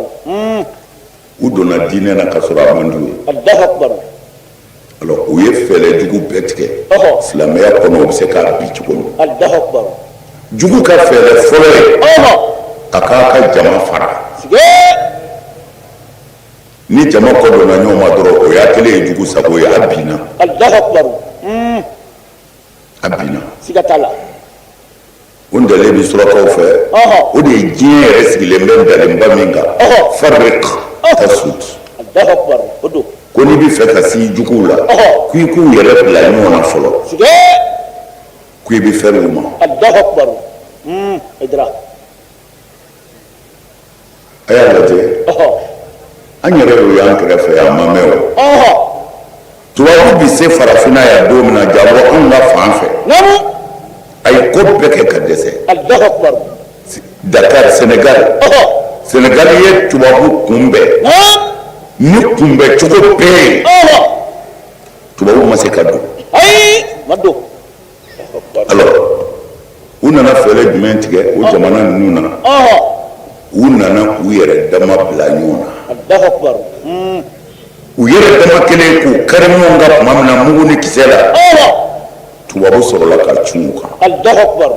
U donna diinɛ na ka sɔrɔ a man d'u ye. Allahu akbar. Alors u ye fɛɛrɛ jugu bɛɛ tigɛ silamɛya kɔnɔ, u bɛ se k'a bi cogo min. Allahu akbar. Jugu ka fɛɛrɛ fɔlɔ ye a k'a ka jama fara. Ni jama kɔ donna ɲɔgɔn ma dɔrɔn, o y'a kɛlen ye jugu sago ye, a binna. Allahu akbar. A binna. Siga t'a la. O ntalen bɛ surakaw fɛ. O de ye diɲɛ yɛrɛ sigilen bɛ ntalenba min kan, farrik tasud. Allahu akbar, o don. Ko n'i bɛ fɛ ka s'i juguw la, ko i k'u yɛrɛ bila ɲɔgɔn na fɔlɔ, ko i bɛ fɛrɛ u ma. Allahu akbar. Hayidara. A y'a lajɛ, an yɛrɛ y'o y'an kɛrɛfɛ yan, a ma mɛn o. Tubabu bɛ se farafinna yan don min na, janko anw ka fan fɛ, a ye ko bɛɛ kɛ ka dɛsɛ. Allahu akbar. Dakar, Sénégal, Sénégal ye tubabu kunbɛn ni kunbɛn cogo bɛɛ ye, tubabu ma se ka don. Ayi, ma don. Alors, u nana fɛɛrɛ jumɛn tigɛ o jamana ninnu na? U nana u yɛrɛ dama bila ɲɔgɔn na. Allahu akbar. U yɛrɛ dama kelen k'u kari ɲɔgɔn kan tuma min na mugu ni kisɛ la, tubabu sɔrɔla ka cun u kan. Allahu akbar.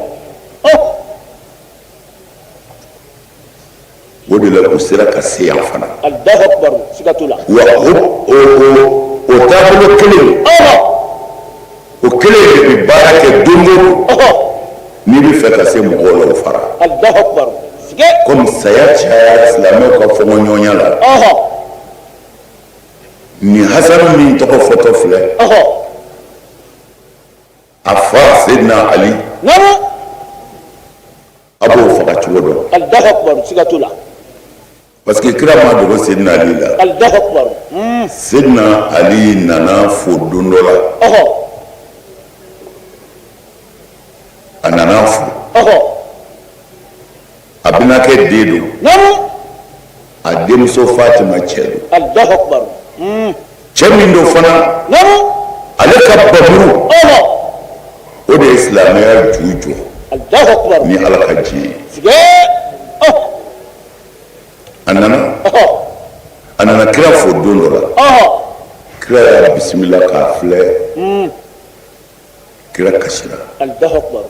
O de la u sera ka se yan fana. Allahu akbar, siga t'o la. Wa o taabolo kelen, o kelen de bɛ baara kɛ don o don n'i bɛ fɛ ka se mɔgɔw la, o fara. Allahu akbar. Komi saya cayara silamɛw ka fɔnkɔɲɔgɔnya la, nin Hasanu min tɔgɔ fɔtɔ filɛ, a fa Seydina Ali, a b'o faga cogo dɔn. Allahu akbar, siga t'o la. Parce que kira ma dogo Seydina Ali la. Allahu akbar. Seydina Ali nana fo don dɔ la. A nana fo. A bɛnakɛ den don. A denmuso Fatima cɛ don. Allahu akbar. Cɛ min don fana, ale ka bamuru, o de ye silamɛya ju jɔ. Allahu akbar. Ni Ala ka diɲɛ ye. A nana kira fo don dɔ la. Kira y'a bisimila k'a filɛ. Kira kasira. Allahu akbar.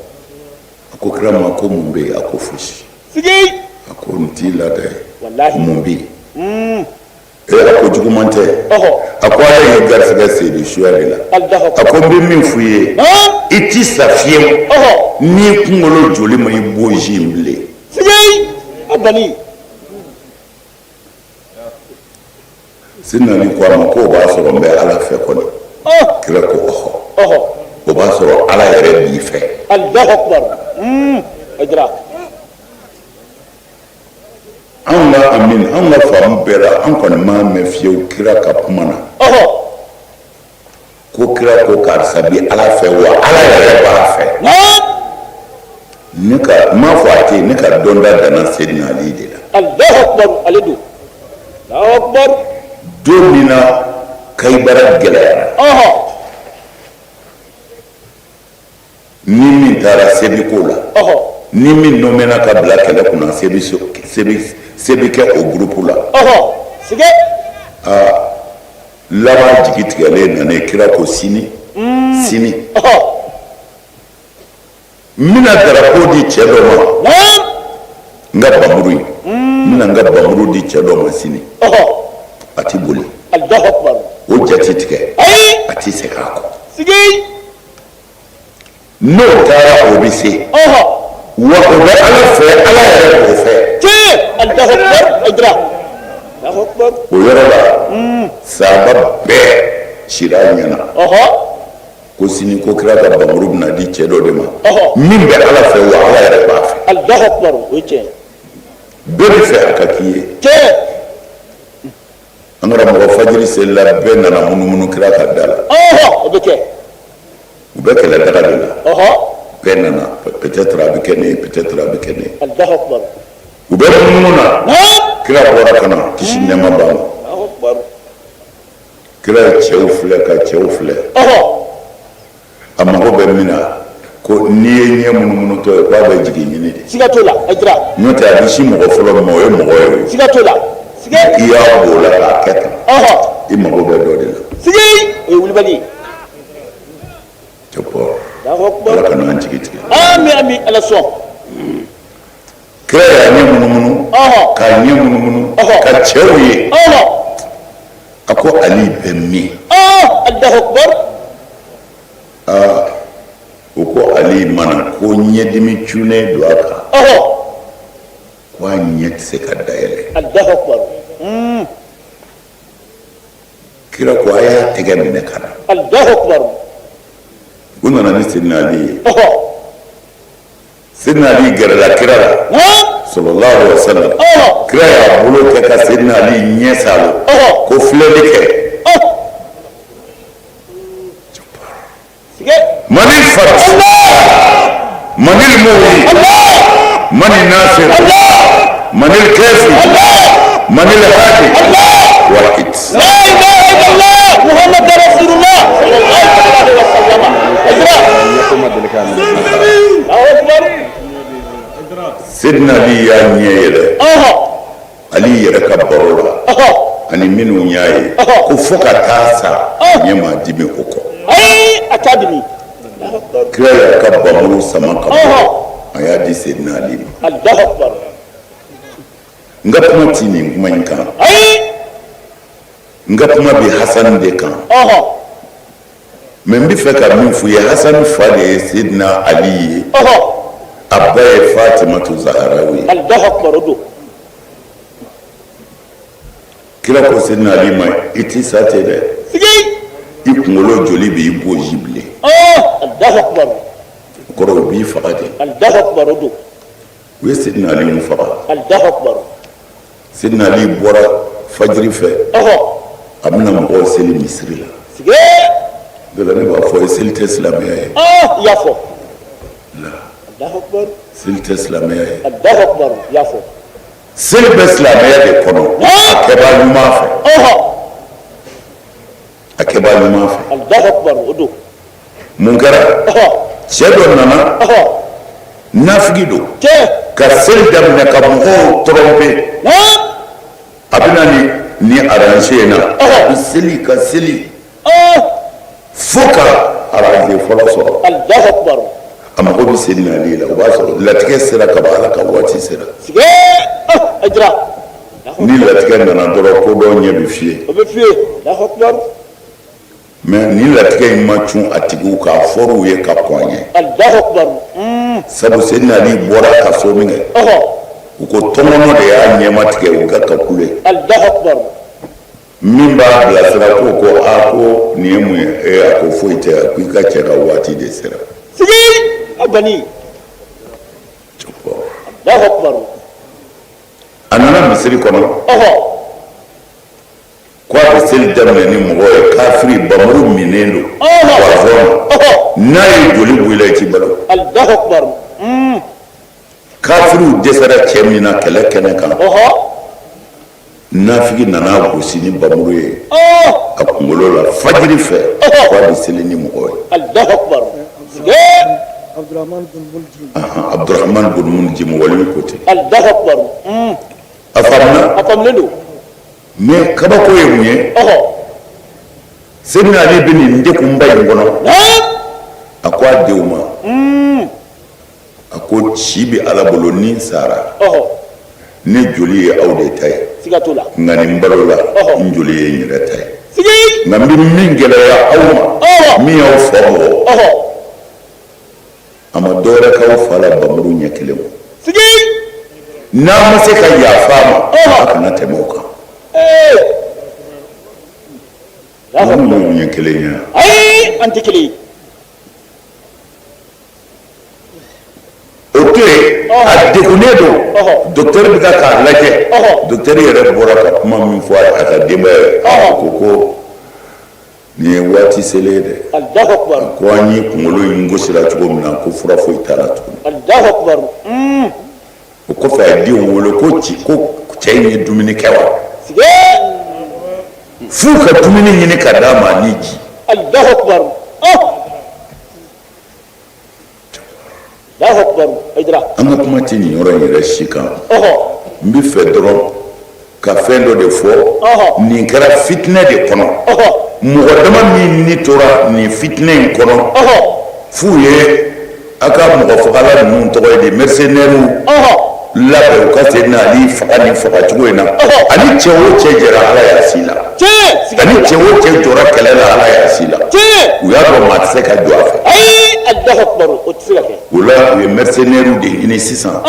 A ko kira ma ko mun bɛ yen? A ko fosi. A ko n t'i laada ye. Walahi. Mun bɛ yen? Ee, a ko juguman tɛ. A ko Ala y'i garisɛgɛ seyidu suya de la. Allahu A akbar. ko n bɛ min f'i ye, i ti sa fiyewu n'i kunkolo joli ma i bɔ ji in bilen. A bali. Seydina Ali ko a ma k'o b'a sɔrɔ n bɛ Ala fɛ kɔni. Kira ko ɔhɔ. O b'a sɔrɔ Ala yɛrɛ b'i fɛ. Allahu akbar. Hayidara. Anw ka amin, anw ka faamu bɛɛ la, an kɔni m'a mɛn fiyewu kira ka kuma na ko kira ko karisa bi Ala fɛ wa Ala yɛrɛ b'a fɛ. Ne ka n m'a fɔ a tɛ yen, ne ka dɔnta danna Seydina Ali de la. Allahu akbar, ale don. Allahu akbar. Don min na Kayibara gɛlɛyara, ni min taara sebiko la, ni min nommena ka bila kɛlɛ kunna, se bɛ kɛ o groupe la. Aa, laban jigi tigɛlen nana, kira ko sini sini n bɛna drapeau di cɛ dɔ ma, n ka bamuru in, n bɛna n ka bamuru di cɛ dɔ ma sini, a ti boli. Allahu akbar. O jate tigɛ, a ti segin a kɔ. N'o taara, o bɛ se wa o bɛ Ala fɛ, Ala yɛrɛ b'o fɛ. Allahu akbar. Hayidara. Allahu akbar. O yɔrɔ la, sahaba bɛɛ sira a ɲɛna ko sini ko kira ka bamuru bɛna di cɛ dɔ de ma min bɛ Ala fɛ wa Ala yɛrɛ b'a fɛ. Allahu akbar, o ye tiɲɛ ye. Bɛɛ bɛ fɛ a ka k'i ye. An karamɔgɔ, fajiri selila, bɛɛ nana munumunu kira ka da la. O bɛ kɛ. U bɛ kɛlɛ daga de la. Bɛɛ nana, peut-être a bɛ kɛ ne ye, peut-être a bɛ kɛ ne ye. Allahu akbar. U bɛ munumunu na, kira bɔra ka na, kisi nɛɛma b'a ma. Allahu akbar. Kira ye cɛw filɛ ka cɛw filɛ. A mago bɛ min na, ko n'i ye ɲɛ munumunutɔ ye, k'a bɛ jigin ɲini de. Siga t'o la, Hayidara. N'o tɛ, a bɛ si mɔgɔ fɔlɔ min ma, o ye mɔgɔ ye o. Siga t'o la. I y'a b'o la k'a kɛ tan, i mago bɛ dɔ de la. O ye wulibali ye. Cɛ bɔ. Allahu akbar. Ala ka n'an jigi tigɛ. Ami, ami, Ala sɔn. Kira y'a ɲɛ munumunu k'a ɲɛ munumunu ka cɛw ye, a ko Ali bɛ min? Allahu akbar. Aa, u ko Ali ma na, ko ɲɛdimi cunnen don a kan, ko a ɲɛ tɛ se ka dayɛlɛ. Allahu akbar. Kira ko a y'a tɛgɛ minɛ ka na. Allahu akbar. U nana ni Sidina Ali ye. Sidina Ali gɛrɛla kira la sallallahu alaihi wasallam. Kira y'a bolo kɛ ka Sidina Ali ɲɛ saalo ko filɛli kɛ. Manil fat, manil muwi, manil nasir, manil kafi, manil hadi, wahid. La ilaha illallah Muhammad rasulullah sallallahu alaihi wasallam. Allahu akbar. Sidina Ali y'a ɲɛ yɛlɛ. Ali yɛrɛ ka baro la, ani minnu y'a ye, ko fo ka taa sa, ɲɛ ma dimi o kɔ. Ayi, a t'a dimi. Kira y'a ka bamuru sama ka bɔ, a y'a di Sidina Ali ma. Allahu akbar. N ka kuma ti nin kuma in kan. Ayi. N ka kuma bi Hasani de kan. Mais n bɛ fɛ ka min f'u ye, Hasani fa de ye Sidina Ali ye, a ba ye Fatimatu Zaharaw ye. Allahu akbar, o don. Kira ko Sidina Ali ma, i ti sa ten dɛ. Sigi. I kunkolo joli b'i gosi bilen. Allahu akbar. O kɔrɔ, u b'i faga de. Allahu akbar, o don. U ye Sidina Ali faga. Allahu akbar. Sidina Ali bɔra fajiri fɛ, a bɛna mɔgɔw seli misiri la. Sigi. De la ne b'a fɔ ye, seli tɛ silamɛya ye. I y'a fɔ. Allahu akbar. Seli tɛ silamɛya ye. Allahu akbar, i y'a fɔ. Seli bɛ silamɛya de kɔnɔ, a kɛbaa ɲuman fɛ. A kɛbaa ɲuman fɛ. Allahu akbar, o don. Mun kɛra? Cɛ dɔ nana, nafigi don, ka seli daminɛ ka mɔgɔw tromper. A bɛ na ni rangée in na, a bɛ seli ka seli fo ka rangée fɔlɔ sɔrɔ. Allahu akbar. A mago bɛ Sidina Ali la, o b'a sɔrɔ latigɛ sera ka ban, Ala ka waati sera. Ni latigɛ nana dɔrɔn, ko dɔ ɲɛ bɛ fiyɛ. O bɛ fiyɛ. Allahu akbar. Mais ni latigɛ in ma cun a tigiw kan, a fɔr'u ye ka kɔn ɲɛ. Allahu akbar. Sabu Sidina Ali bɔra ka so min kɛ, u ko tɔngɔnɔ de y'a ɲɛma tigɛ, u ka kule. Allahu akbar. Min b'a bilasira ko a ko nin ye mun ye? Ee, a ko foyi tɛ, a ko i ka cɛ ka waati de sera. Sigi a bani. Allahu akbar. A nana misiri kɔnɔ ko a bɛ seli daminɛ ni mɔgɔ ye, kafiri bamuru minnen don poison na, n'a ye joli bɔ i la, i t'i balo. Allahu akbar. Kafiriw dɛsɛra cɛ min na kɛlɛ kɛnɛ kan, nafigi nana gosi ni bamuru ye a kunkolo la fajiri fɛ, ko a bɛ seli ni mɔgɔ ye. Allahu akbar. Abdurahman bun Muljim, waliyu ko ten. Allahu akbar. A faamuna? A faamulen don. Mais kabako ye mun ye? Sidina Ali bɛ nin degunba in kɔnɔ, a ko a denw ma, a ko si bɛ Ala bolo, ni n sara, ne joli ye aw de ta ye. Siga t'o la. Nka ni n balola, n joli ye n yɛrɛ ta ye. Sigi. Nka n bɛ min gɛlɛya aw ma, min y'aw fa bugɔ, a ma dɔwɛrɛ k'aw fa la bamuru ɲɛ kelen kɔ. Sigi. N'a ma se ka yafa a ma, a kana tɛmɛ o kan. Ninnu y'u ɲɛ kelen ye. Ayi, an tɛ kelen ye. O to yen, a degunnen don, docteur bɛ ka k'a lajɛ. Docteur yɛrɛ bɔra ka kuma min fɔ a ka denbaya ye, a ko nin ye waati selen ye dɛ. Allahu akbar. Ko an ye kunkolo in gosira cogo min na, ko fura foyi t'a la tuguni. Allahu akbar. O kɔfɛ, a ye denw wele ko ci ko cɛ in ye dumuni kɛ wa? Sigi. F'u ka dumuni ɲini ka d'a ma ni ji. Allahu akbar. Allahu akbar. Hayidara. An ka kuma tɛ nin yɔrɔ in yɛrɛ si kan. N bɛ fɛ dɔrɔn ka fɛn dɔ de fɔ. Nin kɛra fitinɛ de kɔnɔ. Mɔgɔ dama min ni tora nin fitinɛ in kɔnɔ, f'u ye A ka mɔgɔ fagala ninnu tɔgɔ ye di, mercenaires labɛn u ka Seydina Ali faga nin faga cogo in na. Ani cɛ o cɛ jɛra, Ala y'a si la. Ani cɛ o cɛ jɔra kɛlɛ la, Ala y'a si la. U y'a dɔn maa tɛ se ka jɔ a fɛ. Ayi, Alahu akibaru, o tɛ se ka kɛ. O la, u ye mercenaires de ɲini sisan,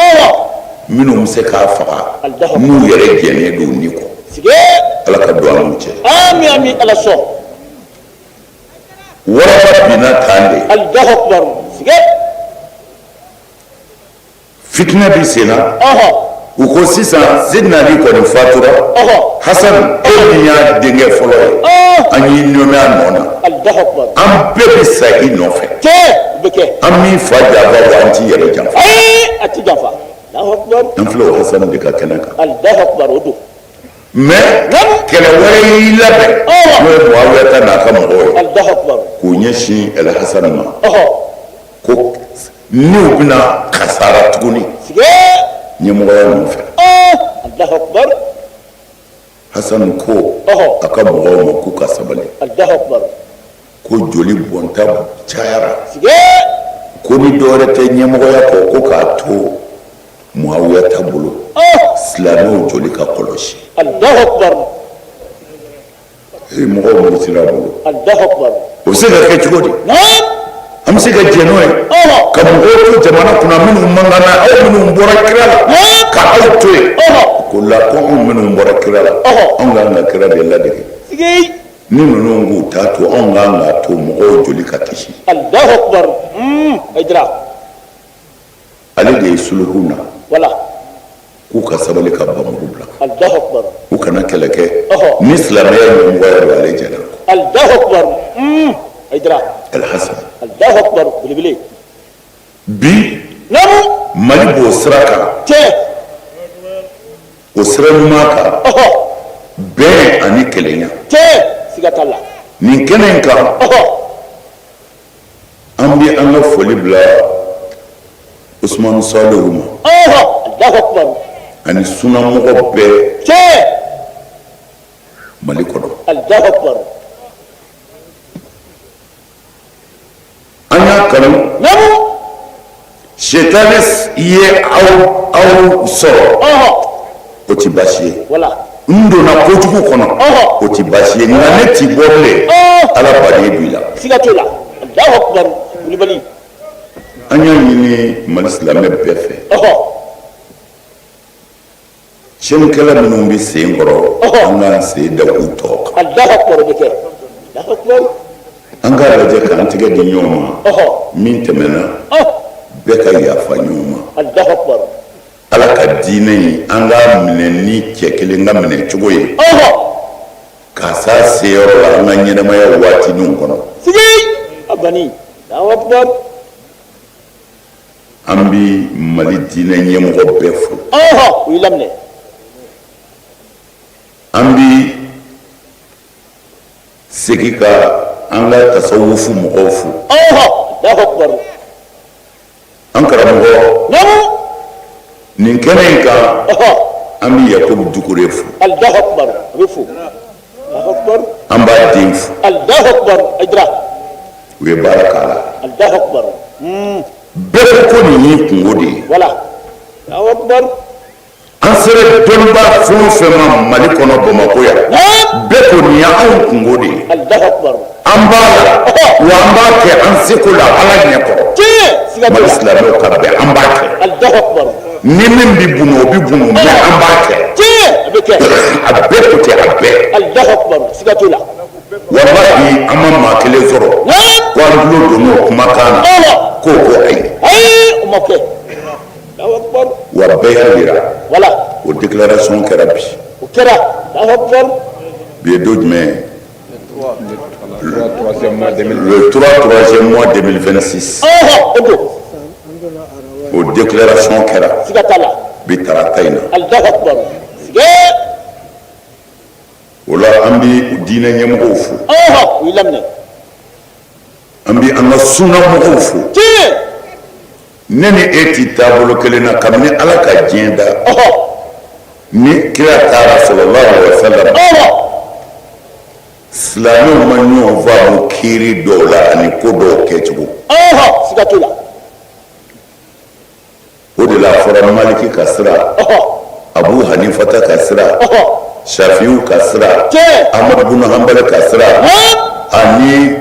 minnu bɛ se k'a faga n'u yɛrɛ jɛnnen don ni kɔ. Ala ka don an n'u cɛ. Ami, ami, Ala sɔn. Waraba binna tan de. Alahu akibaru, sige. Fitinɛ bi sen na. U ko sisan, Sidina Ali kɔni fatura, Hasan, e min y'a denkɛ fɔlɔ ye, an y'i nommé a nɔ na. Alahu akibaru. An bɛɛ bɛ sa i nɔfɛ. Tiɲɛ, o bɛ kɛ. An m'i fa janfa wa an t'i yɛrɛ janfa. Ayi, a ti janfa. Alahu akibaru. An filɛ o Hasan de ka kɛnɛ kan. Alahu akibaru, o don. Mais kɛlɛ wɛrɛ y'i labɛn, n'o ye Muawiyata n'a ka mɔgɔw ye, Alahu akibaru. k'u ɲɛsin El Hasan ma, ko n'u bɛna kasara tuguni ɲɛmɔgɔya nɔfɛ. Alahu akibaru. Hasan ko a ka mɔgɔw ma k'u ka sabali, Alahu akibaru. ko joli bɔnta cayara, ko ni dɔwɛrɛ tɛ ɲɛmɔgɔya kɔ, ko k'a to Muawiyata bolo, silamɛw joli ka kɔlɔsi. Alahu akibaru. Ee, mɔgɔw murutira a bolo. Alahu akibaru. O bɛ se ka kɛ cogo di? An bɛ se ka jɛn n'o ye ka mɔgɔw to jamana kunna minnu man kan na, aw minnu bɔra kira la, ka aw to yen? Ko la, ko anw minnu bɔra kira la, anw k'an ka kira de ladege. Ni ninnu k'u ta to, anw k'an k'a to mɔgɔw joli ka kisi. Alahu akibaru. Hayidara. Ale de ye suluhu na. Wala. K'u ka sabali, ka bamuru bila. Alahu akibaru. U kana kɛlɛ kɛ. Ni silamɛya ɲɛmɔgɔya don, ale jɛnna. Alahu akibaru. Hayidara. Alhasan. Alahu akibaru, belebele. Bi, Naamu. Mali b'o sira kan. Tiɲɛ. O sira ɲuman kan. Bɛn ani kelenya. Tiɲɛ, siga t'a la. Nin kɛnɛ in kan, an bɛ an ka foli bila Usumani Salihu ma. Alahu akibaru. Ani sunamɔgɔ bɛɛ. Tiɲɛ. Mali kɔnɔ. Alahu akibaru. An y'a kanu. Naamu. Sitanɛ ye aw sɔrɔ. O ti baasi ye. Wala. N donna kojugu kɔnɔ. O ti baasi ye, nka ne ti bɔ bilen. Ala baden b'i la. Siga t'o la. Alahu akibaru, Kulibali. An y'a ɲini Mali silamɛ bɛɛ fɛ. Tiɲɛnikɛla minnu bɛ sen kɔrɔ, an k'an sen da u tɔ kan. Alahu akibaru, bɛ kɛ. Alahu akibaru. An k'a lajɛ k'an tɛgɛ di ɲɔgɔn ma. Min tɛmɛna, bɛɛ ka yafa ɲɔgɔn ma. Alahu akibaru. Ala ka diinɛ in, an k'a minɛ ni cɛ kelen ka minɛ cogo ye. K'a s'a seyɔrɔ la an ka ɲɛnamaya waatiniw kɔnɔ. Sigi. A bani. Alahu akibaru. An bi Mali diinɛ ɲɛmɔgɔ bɛɛ fo. U y'i laminɛ. An bi segin ka an ka tasawufu mɔgɔw fo. Alahu akibaru. An karamɔgɔ. Naamu. Nin kɛnɛ in kan, an bɛ Yakubu Dukure fo. Alahu akibaru, a bɛ fo. Alahu akibaru. An b'a den fo. Alahu akibaru, Hayidara. U ye baara k'a la. Alahu akibaru. Bɛɛ ko nin y'i kungo de ye. Wala. Alahu akibaru. An sera dɔnnibaa fɛn o fɛn ma Mali kɔnɔ, Bamakɔ yan, bɛɛ ko nin y'anw kungo de ye. Alahu akibaru. An b'a la wa, an b'a kɛ an seko la Ala ɲɛkɔrɔ. Tiɲɛ, siga t'o Mali la. silamɛw ka bɛn, an b'a kɛ. Alahu akibaru. Ni min bɛ bunu, o bɛ bunu, mais an b'a kɛ. Tiɲɛ, a bɛ kɛ. A bɛɛ ko ten, a bɛɛ. Alahu akibaru, siga t'o la. Walahi, an ma maa kelen sɔrɔ ko an tulo donn'o kumakan na k'o ko ayi. Ayi, o ma kɛ. Alahu akibaru. Wa bɛɛ y'a yira. Wala. O déclaration kɛra bi. O kɛra. Alahu akibaru. Bi ye don jumɛn ye? Le 3 troisième mois 2026. O don. O déclaration kɛra. Siga t'a la. Bi tarata in na. Alahu akibaru. Sige. O la, an bɛ diinɛ ɲɛmɔgɔw fo. U y'i laminɛ. An bɛ an ka sunamɔgɔw fo. Tiɲɛ. Ne ni e ti taabolo kelen na kabini Ala ka diɲɛ da. Ni kira taara, sallallahu alaihi wa sallam, silamɛw ma ɲɔgɔn faamu kiiri dɔw la ani ko dɔw kɛcogo. Siga t'o la. la a fɔra Maliki ka sira, Abu Hanifata ka sira, Shafiyu ka sira, Ahmadu bunu Hanbali ka sira, ani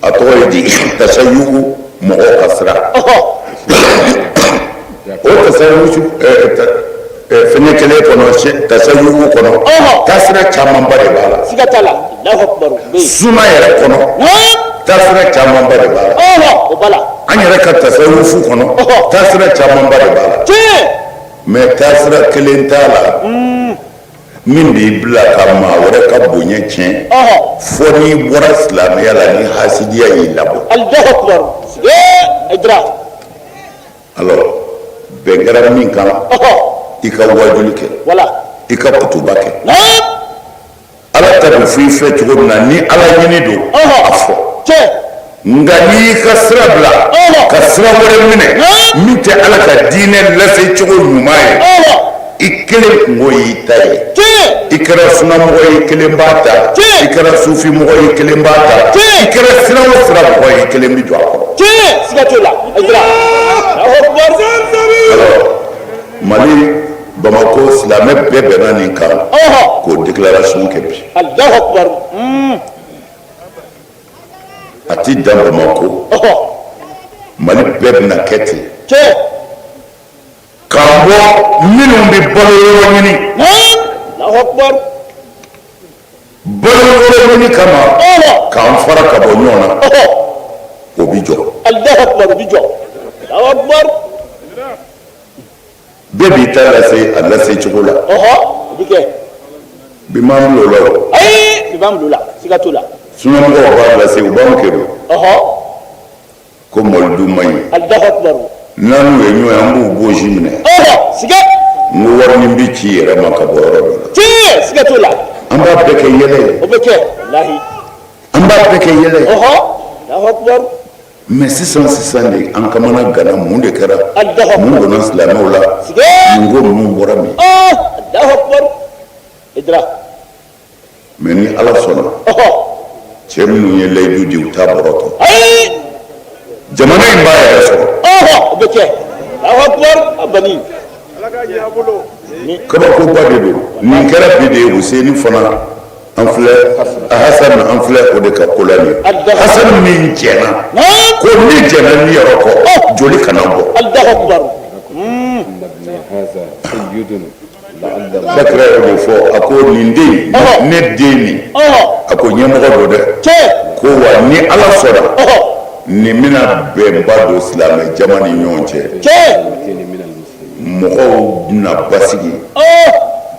a tɔgɔ ye di, tasayuhu mɔgɔw ka sira. O tasayuhu fɛngɛ kelen kɔnɔ, tasayuhu kɔnɔ, taasira camanba de b'a la. Siga t'a la. Allahu akbar. Suna yɛrɛ kɔnɔ, taasira camanba de b'a la. O b'a la. An yɛrɛ ka tasawufu kɔnɔ, taasira camanba de b'a la. Mais taasira kelen t'a la min b'i bila ka maa wɛrɛ ka bonya tiɲɛ, fo n'i bɔra silamɛya la ni hasidiya y'i labɔ. Allahu akbar. Haidara. Alors, bɛn kɛra min kan, i ka wajuli kɛ, voilà, i ka kutuba kɛ, Ala ta bɛ fɔ i fɛ cogo min na, ni Ala ɲini don, a fɔ. Nka n'i y'i ka sira bila ka sira wɛrɛ minɛ min tɛ Ala ka diinɛ lase cogo ɲuman ye, i kelen kunko y'i ta ye. I kɛra sunamɔgɔ ye, i kelen b'a ta. I kɛra sufimɔgɔ ye, i kelen b'a ta. I kɛra sira o sira mɔgɔ ye, i kelen bɛ jɔ a kɔrɔ. Siga t'o la. Alors, Mali, Bamakɔ silamɛ bɛɛ bɛnna nin kan k'o déclaration kɛ bi. Allahu akbar. A ti dan Bamakɔ, Mali bɛɛ bɛna kɛ ten. K'an bɔ minnu bɛ balo yɔrɔ ɲini. Allahu akbar. Balo yɔrɔ ɲini kama k'an fara ka bɔ ɲɔgɔn na, o bi jɔ. Allahu akbar, o bi jɔ. Allahu akbar. Bɛɛ b'i ta lase a lase cogo la. O bi kɛ. Bi m'an bila o la o. Ayi, bi b'an bila o la, siga t'o la. Sunamɔgɔw b'a lase, u b'anw kɛ don. Ko mɔlidu man ɲi. Allahu akbar. N'an n'u ye ɲɔgɔn ye, an b'u gosi minɛ. Siga. N ko warinin bi ci yɛrɛ ma ka bɔ yɔrɔ dɔ la. Tiɲɛ, siga t'o la. An b'a bɛɛ kɛ yɛlɛ ye. O bɛ kɛ, walahi. An b'a bɛɛ kɛ yɛlɛ ye. Allahu akbar. Mais sisan sisan de an kamana gana, mun de kɛra? Mun donna silamɛw la? Nin ko ninnu bɔra min? Allahu akbar. Haidara. Mais ni Ala sɔnna, cɛ minnu ye layidu di, u t'a bɔrɔtɔ. Jamana in b'a yɛrɛ sɔrɔ. O bɛ kɛ. Allahu akbar. Abani. Kabakoba de don. Nin kɛra bi de ye. Huseni fana, an filɛ Hasan, an filɛ o de ka ko la nin ye. Hasan min jɛnna ko ni jɛnna ni yɔrɔ kɔ, joli kana bɔ. Allahu akbar. Bakira y'o de fɔ, a ko nin den, ne den nin, a ko ɲɛmɔgɔ don dɛ, ko wa ni Ala sɔnna, nin bɛna bɛnba don silamɛ jama ni ɲɔgɔn cɛ, mɔgɔw bɛna basigi,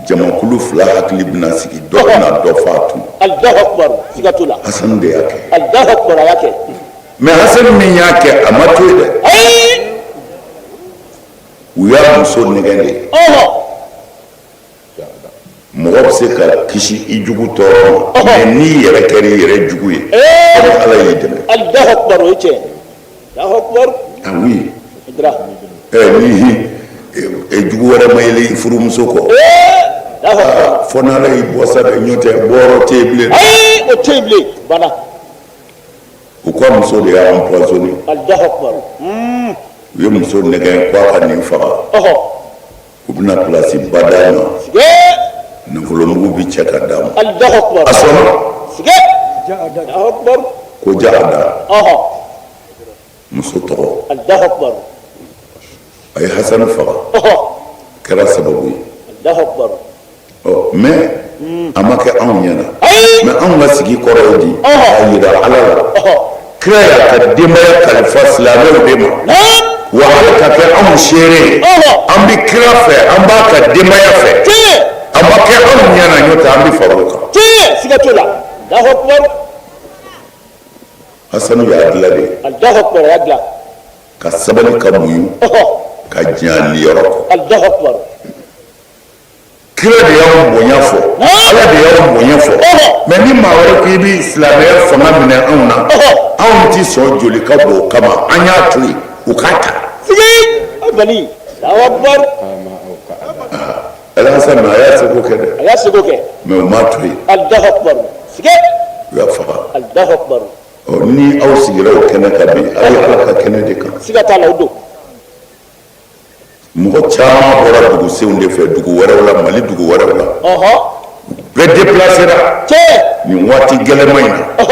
jamakulu fila hakili bɛna sigi, dɔ bɛna dɔ faatu. Allahu akbar, siga t'o la. Hasan de y'a kɛ. Allahu akbar, a y'a kɛ. Mais Hasan min y'a kɛ, a ma to yen dɛ. U y'a muso nɛgɛn de. Mɔgɔ bɛ se ka kisi i jugu tɔɔrɔ ma, mais n'i yɛrɛ kɛra i yɛrɛ jugu ye, ni Ala y'i dɛmɛ. Allahu akbar, o ye tiɲɛ. Allahu akbar. Ah oui. Ni jugu wɛrɛ ma yɛlɛ i furumuso kɔ, fo n'Ala y'i bɔ sa dɛ, n'o tɛ bɔyɔrɔ tɛ yen bilen. Ayi, o tɛ yen bilen, banna. U ka muso de y'a empoisonné. Allahu akbar. U ye muso nɛgɛn ko a ka nin faga. U bɛna place ba d'a ma. Nafolomugu bi cɛ ka d'a ma. Allahu akbar. A sɔnna. Allahu akbar. Ko Jaada. Muso tɔgɔ. Allahu akbar. A ye Hasani faga. Kɛra sababu ye. Allahu akbar. Ɔ mais a ma kɛ anw ɲɛna. Mais anw ka sigi kɔrɔ ye di? A yira Ala la. Kira y'a ka denbaya kalifa silamɛw de ma. Wa Ala ka kɛ anw seere ye. An bɛ kira fɛ, an b'a ka denbaya fɛ. A ma kɛ anw ɲɛna, n'o tɛ an bɛ fara o kan. Siga t'o la. Allahu akbar. Hasanu y'a dilan de. Allahu akbar, a y'a dilan. Ka sabali, ka muɲu, ka jɛn a niyɔrɔ kɔ. Allahu akbar. Kira de y'anw bonya fɔ, Ala de y'anw bonya fɔ. Mais ni maa wɛrɛ ko i bɛ silamɛya fanga minɛ anw na, anw ti sɔn joli ka bɔ o kama, an y'a to yen, u k'a ta. Sigi. Allahu akbar. Alhasan a y'a seko kɛ dɛ. A y'a seko kɛ. Mais u m'a to yen. Allahu akbar. Sigi. U y'a faga. Allahu akbar. Ɔ ni aw sigira o kɛnɛ kan bi, aw ye Ala ka kɛnɛ de kan. Siga t'a la, o don. Mɔgɔ caman bɔra dugusenw de fɛ, dugu wɛrɛw la, Mali dugu wɛrɛw la. Bɛɛ déplacera nin waati gɛlɛnman in na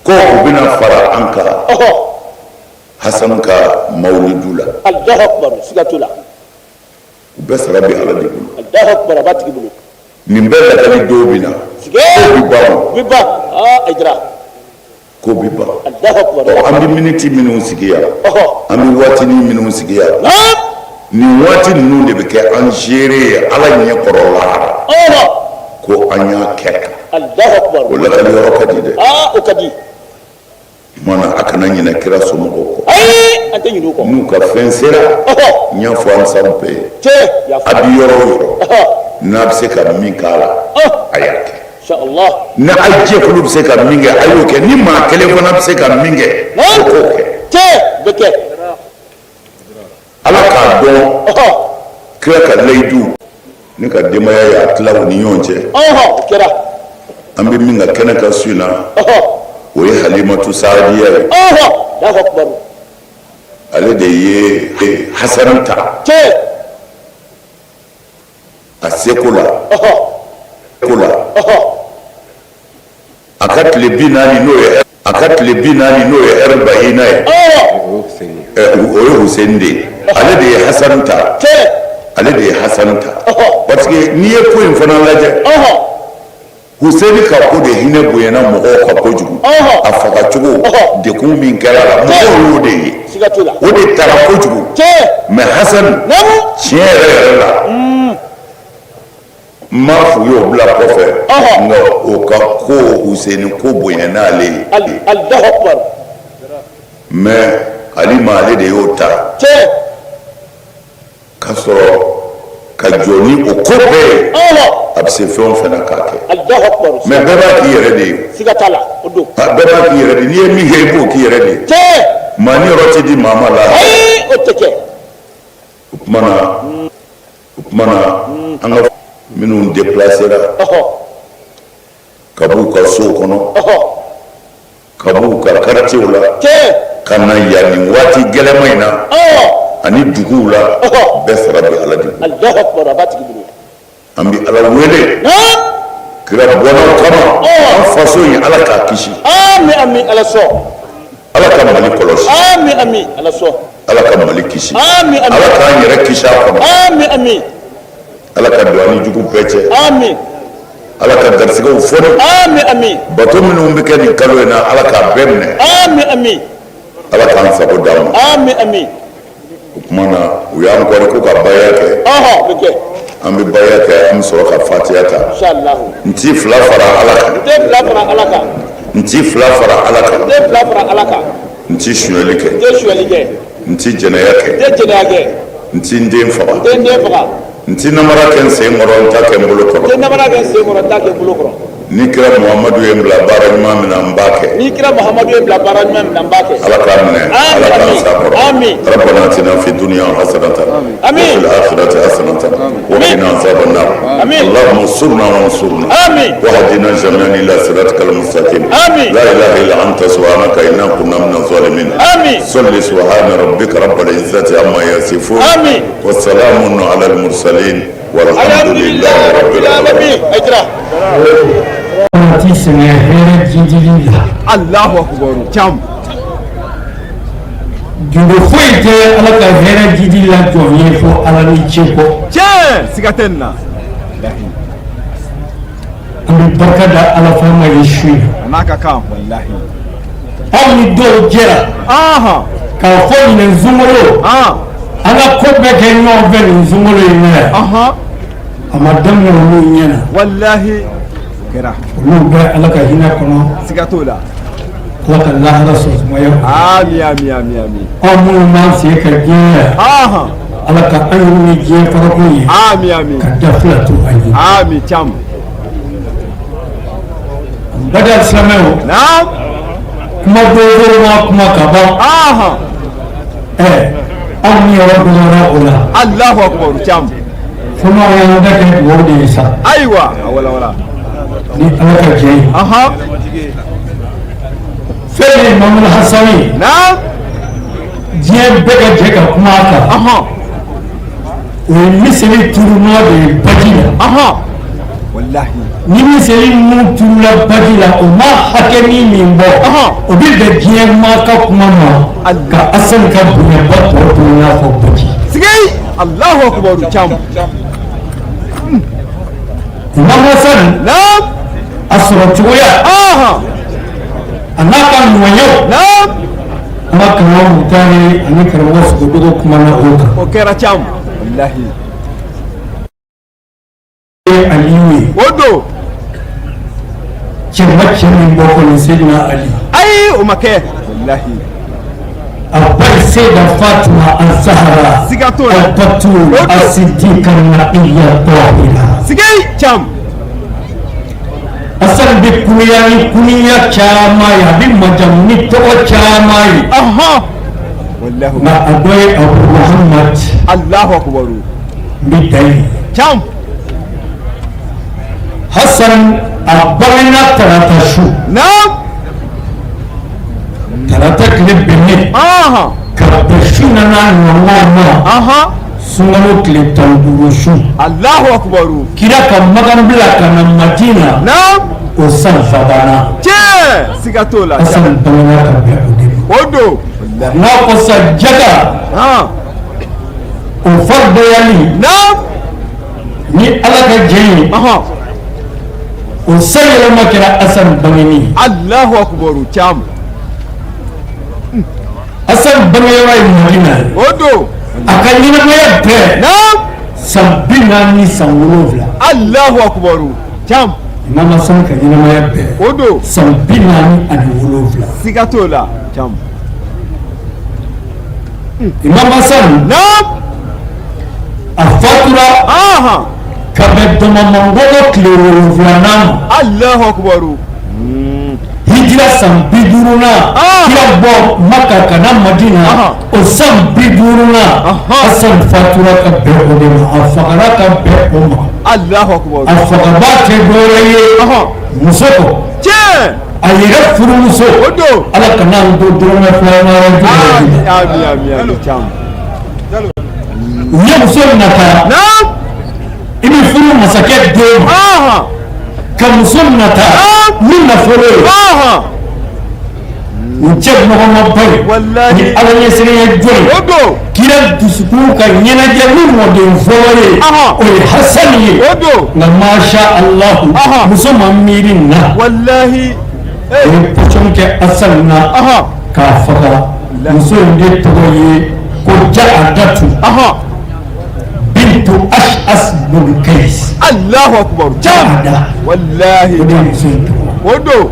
ko u bɛna fara an kan Hasan ka mawuludu la. Alahu akbar, siga t'o la. U bɛɛ sara bɛ Ala de bolo. Alahu akbar, a b'a tigi bolo. Nin bɛɛ lakali don bɛ na. Ko bɛ ban. Bɛ ban. Aa Hayidara. Ko bɛ ban. Alahu akbar. Ɔ, an bɛ miniti minnu sigi yan, an bɛ waatinin minnu sigi yan, nin waati ninnu de bɛ kɛ an seere ye Ala ɲɛ kɔrɔ lahara ko an y'a kɛ tan. Alahu akbar. O lakali yɔrɔ ka di dɛ. Aa, o ka di. Tuma na a kana ɲinɛ kira somɔgɔw kɔ. Ayi, an tɛ ɲinɛ u kɔ. N'u ka fɛn sera, n y'a fɔ ansaru bɛɛ ye. Tiɲɛ. A bɛ yɔrɔ o yɔrɔ, n'a bɛ se ka min k'a la, a y'a kɛ. Inshallah. Ni a jɛkulu bɛ se ka min kɛ, a y'o kɛ. Ni maa kelen fana bɛ se ka min kɛ, o k'o kɛ. Tiɲɛ, bɛ kɛ. Ala k'a dɔn kira ka layidu ne ka denbaya y'a tila u ni ɲɔgɔn cɛ. O kɛra. An bɛ min ka kɛnɛ kan su in na, o ye Halimatu Saadiya ye. Allahu akbar. Ale de ye Hasani ta. Tiɲɛ. A seko la. Ko la. A ka tile 40 n'o ye, a ka tile 40 n'o ye ɛribayina ye, o ye Hussein de ye. Ale de ye Hasani ta. Ale de ye Hasani ta. Parce que n'i ye ko in fana lajɛ, Hussein ka ko de hinɛ bonyana mɔgɔw kan kojugu. A fagacogo, degun min kɛra a la, mɔgɔw y'o de ye. O de taara kojugu. Mais Hasani, tiɲɛ yɛrɛ yɛrɛ la, n m'a f'u y'o bila kɔfɛ, nka o ka ko Hussein ko bonya n'ale ye. Allahu akbar. Mais Halima, ale de y'o ta. Ka sɔrɔ ka jɔ ni o ko bɛɛ ye. A bɛ se fɛn o fɛn na k'a kɛ. Allahu akbar. Mais bɛɛ b'a k'i yɛrɛ de ye. Siga t'a la, o don. Bɛɛ b'a k'i yɛrɛ de ye. N'i ye min kɛ, i b'o k'i yɛrɛ de ye. Maa ni yɔrɔ tɛ di maa ma la. Ayi, o tɛ kɛ. O tuma na an ka minnu déplacera ka b'u ka sow kɔnɔ, ka b'u ka quartiers la, ka na yan nin waati gɛlɛnman in na ani duguw la, bɛɛ sara bɛ Ala de bolo. Allahu akbar, a b'a tigi bolo. An bɛ Ala wele kira bɔnnaw kama, an faso in, Ala k'a kisi. Ami ami, Ala sɔn. Ala ka Mali kɔlɔsi. Ami ami, Ala sɔn. Ala ka Mali kisi. Ami ami. Ala k'an yɛrɛ kisi a kɔnɔ. Ami ami. Ala ka don an ni jugu bɛɛ cɛ. Ami. Ala ka garisɛgɛw foni. Ami ami. Bato minnu bɛ kɛ nin kalo in na, Ala k'a bɛɛ minɛ. Ami ami. Ala k'an sago d'an ma. Ami ami. O tuma na, u y'an kɔri ko ka baya kɛ. Ɔhɔ, bɛ kɛ. An bɛ baya kɛ, an bɛ sɔrɔ ka fatiya ta. Inshallah. N ti fila fara Ala kan. N tɛ fila fara Ala kan. N ti fila fara Ala kan. N tɛ fila fara Ala kan. N ti sonyali kɛ. N tɛ sonyali kɛ. N ti jɛnɛya kɛ. N tɛ jɛnɛya kɛ. N ti n den faga. N tɛ n den faga. N ti namara kɛ n sen kɔrɔ, n ta kɛ n bolo N tɛ kɔrɔ. namara kɛ n sen kɔrɔ, n t'a kɛ n bolo kɔrɔ. Ni kira Muhamadu ye n bila baara ɲuman min na, n b'a kɛ. Ni kira Muhamadu ye n bila baara ɲuman min na, n b'a kɛ. Ala k'a minɛ, Ala k'an sa kɔrɔ. Amin. ربنا اتنا في الدنيا حسنة آمين. وفي الآخرة حسنة وقنا عذاب النار. آمين. اللهم انصرنا وانصرنا آمين. واهدنا جميعا إلى صراطك المستقيم. آمين. لا إله إلا أنت، سبحانك إنا كنا من الظالمين. آمين. صل، سبحان ربك رب العزة عما يصفون. آمين. والسلام على المرسلين والحمد لله رب العالمين. Hayidara. Ti sɛgɛn hɛrɛ jidili la. Allahu akbar, cam. Gindo foyi tɛ Ala ka hɛrɛ jidi la jɔn ye fo Ala ni ce kɔ. Tiɲɛ, siga tɛ nin na. An bɛ barika da Ala faama ye su in na. A n'a ka kan, walahi. Aw ni dɔw jɛra k'a fɔ ɲinɛ sunkalo, an ka ko bɛɛ kɛ ɲɔgɔn fɛ nin sunkalo in na yan. A ma daminɛ olu ɲɛna. Walahi, o kɛra. Olu bɛ Ala ka hinɛ kɔnɔ. Siga t'o la. Ala ka lahara sɔn sumaya. Ami ami ami ami. Anw minnu b'an sen ka diɲɛ yan, Ala ka an yɛrɛ ni diɲɛ farakun ye. Ami ami. Ka da fila to an ye. Ami, cam. Bada silamɛw. Naam. Kuma dɔw ma kuma ka ban. Ɛ, aw ni yɔrɔ dɔgɔyara o la. Allahu akbar, cam. Fo n'aw y'an da kɛ dugawu de ye sa. Ayiwa, a wala wala. Ni Ala ka jɛ ye. Fɛn min ye Mamadu Hasani ye. Naam. Diɲɛ bɛɛ ka jɛ ka kuma a kan. O ye miseli turunɔ de ye baji la. Walahi. Ni miseli mun turula baji la, o ma hakɛ min bɔ, o bɛ bɛn diɲɛ maa ka kuma ma ka Asani ka bonyaba tɔ to i n'a fɔ baji. Sigi. Allahu akbar, cam. Imam Hassan, Naam. a sɔrɔ cogoya, a n'a ka ɲumanyaw, Naam. An ka karamɔgɔ Mutari ani karamɔgɔ Sogodogo kumana o kan. O kɛra, cam. Walahi. Ye Aliyu ye. O don. Cɛ ma cɛ min bɔ kɔni, Seydina Ali. Ayi, o ma kɛ. Walahi. A ba ye Seyida Fatima Azahara. Siga t'o la. Al-Batul Asidika Naqiya Tahira. Sigi, cam. Asan bɛ kunuya ni kunuya caman ye, a bɛ majamu ni tɔgɔ caman ye. Walahi. Nka a dɔ ye Abu Muhammad. Allahu akbar. N bɛ dan yen. Cam. Hasan, a bangena tarata su. Naam. Tarata tile bɛnnen ka bɛn su nana ɲɔgɔn ma, sunkalo tile 15 su. Allahu akbar. Kira ka Makan bila ka na Madina. Naam. O san sabanan. Tiɲɛ, siga t'o la. Hasan bangena ka bɛn o de ma. O don. N'a ko sa jaga, o faridayali. Naam. Ni Ala ka jɛ ye, o san yɛlɛma kɛra Hasan bangeni ye. Allahu akbar, cam. Hasan bangeyɔrɔ ye Madina ye. O don. A ka ɲɛnamaya bɛɛ, Naam. san 47. Allahu akbar, cam. Imam Hasan ka ɲɛnamaya bɛɛ, O don. san 47. Siga t'o la, cam. Imam Hasan, Naam. a fatura ka bɛn dɔmɔmɔngɔnɔ tile 7nan ma. Allahu akbar. Hijira san 50nan, kira bɔ Maka ka na Madina, o san 50nan, Hasan fatura ka bɛn o de ma, a fagara ka bɛn o ma. Allahu akbar. A fagabaa tɛ dɔwɛrɛ ye muso kɔ. Tiɲɛ. A yɛrɛ furumuso. O don. Ala kana an to dɔrɔmɛ filanan. Ami, ami, ami, ami, cam. U ye muso nata. Naam. I bɛ furu masakɛ den ma. Ka muso nata ni nafolo ye. U cɛ ɲɔgɔnmaba ye. Walahi. Ni Ala ɲɛsiranya jɔ ye. O don. Kira dusukun ka ɲɛnajɛ ni mɔden fɔlɔ ye. O ye Hasani ye. O don. Nka masha Allahu, muso ma miiri nin na. Walahi. O ye pɔsɔn kɛ Hasani na. K'a faga. Muso in de tɔgɔ ye ko Jaadatu bintu Ash'as bin Kais. Allahu akbar. Jaada. Walahi. O de ye muso in tɔgɔ. O don.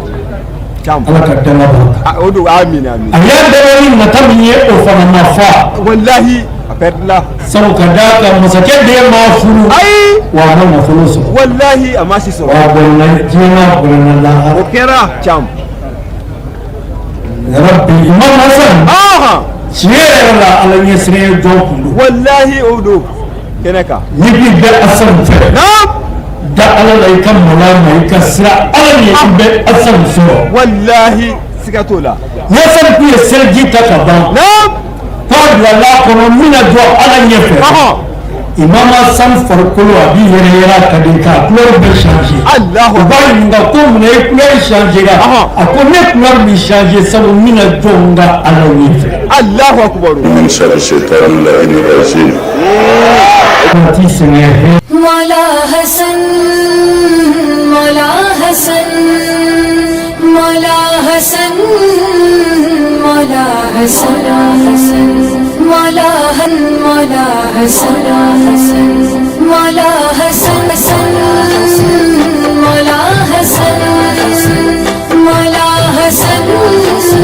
Cam. Ala ka danga b'a kan. O don, amin, amin. A y'a dɛmɛ ni nata min ye, o fana ma fa. Walahi. A perdila. Sabu ka d'a kan, masakɛ den m'a furu. Ayi. Wa a ma nafolo sɔrɔ. Walahi, a ma si sɔrɔ. Wa a bɔnna diɲɛ na, a bɔnna lahara. O kɛra, cam. Rabbi, Imam Hasan. Tiɲɛ yɛrɛ la, Ala ɲɛsiranɲɛ jɔn kun don. Walahi, o don. Kɛnɛ kan. N'i b'i bɛ Hasan fɛ. Naam. Da Ala la, i ka maloya ma, i ka siran Ala ɲɛ, i bɛ Hasan sɔrɔ. Walahi, siga t'o la. Ni Hasan kun ye seliji ta ka ban. Naam. K'a bila la kɔnɔ n bɛna jɔ Ala ɲɛfɛ. Imam Hasan farikolo a b'i yɛrɛ yɛrɛ, a ka di k'a couleur bɛɛ changer. Allahu. U b'a ɲininka ko munna i couleur changer la. A ko ne couleur bɛ changer sabu n bɛna jɔ n ka Ala ɲɛfɛ. Allahu akbar. من شر الشيطان اللعين الرجيم. Waati sɛgɛn. مولا حسن، مولا حسن، مولا حسن، مولا حسن، مولا مولا حسن، مولا حسن، مولا حسن، مولا حسن.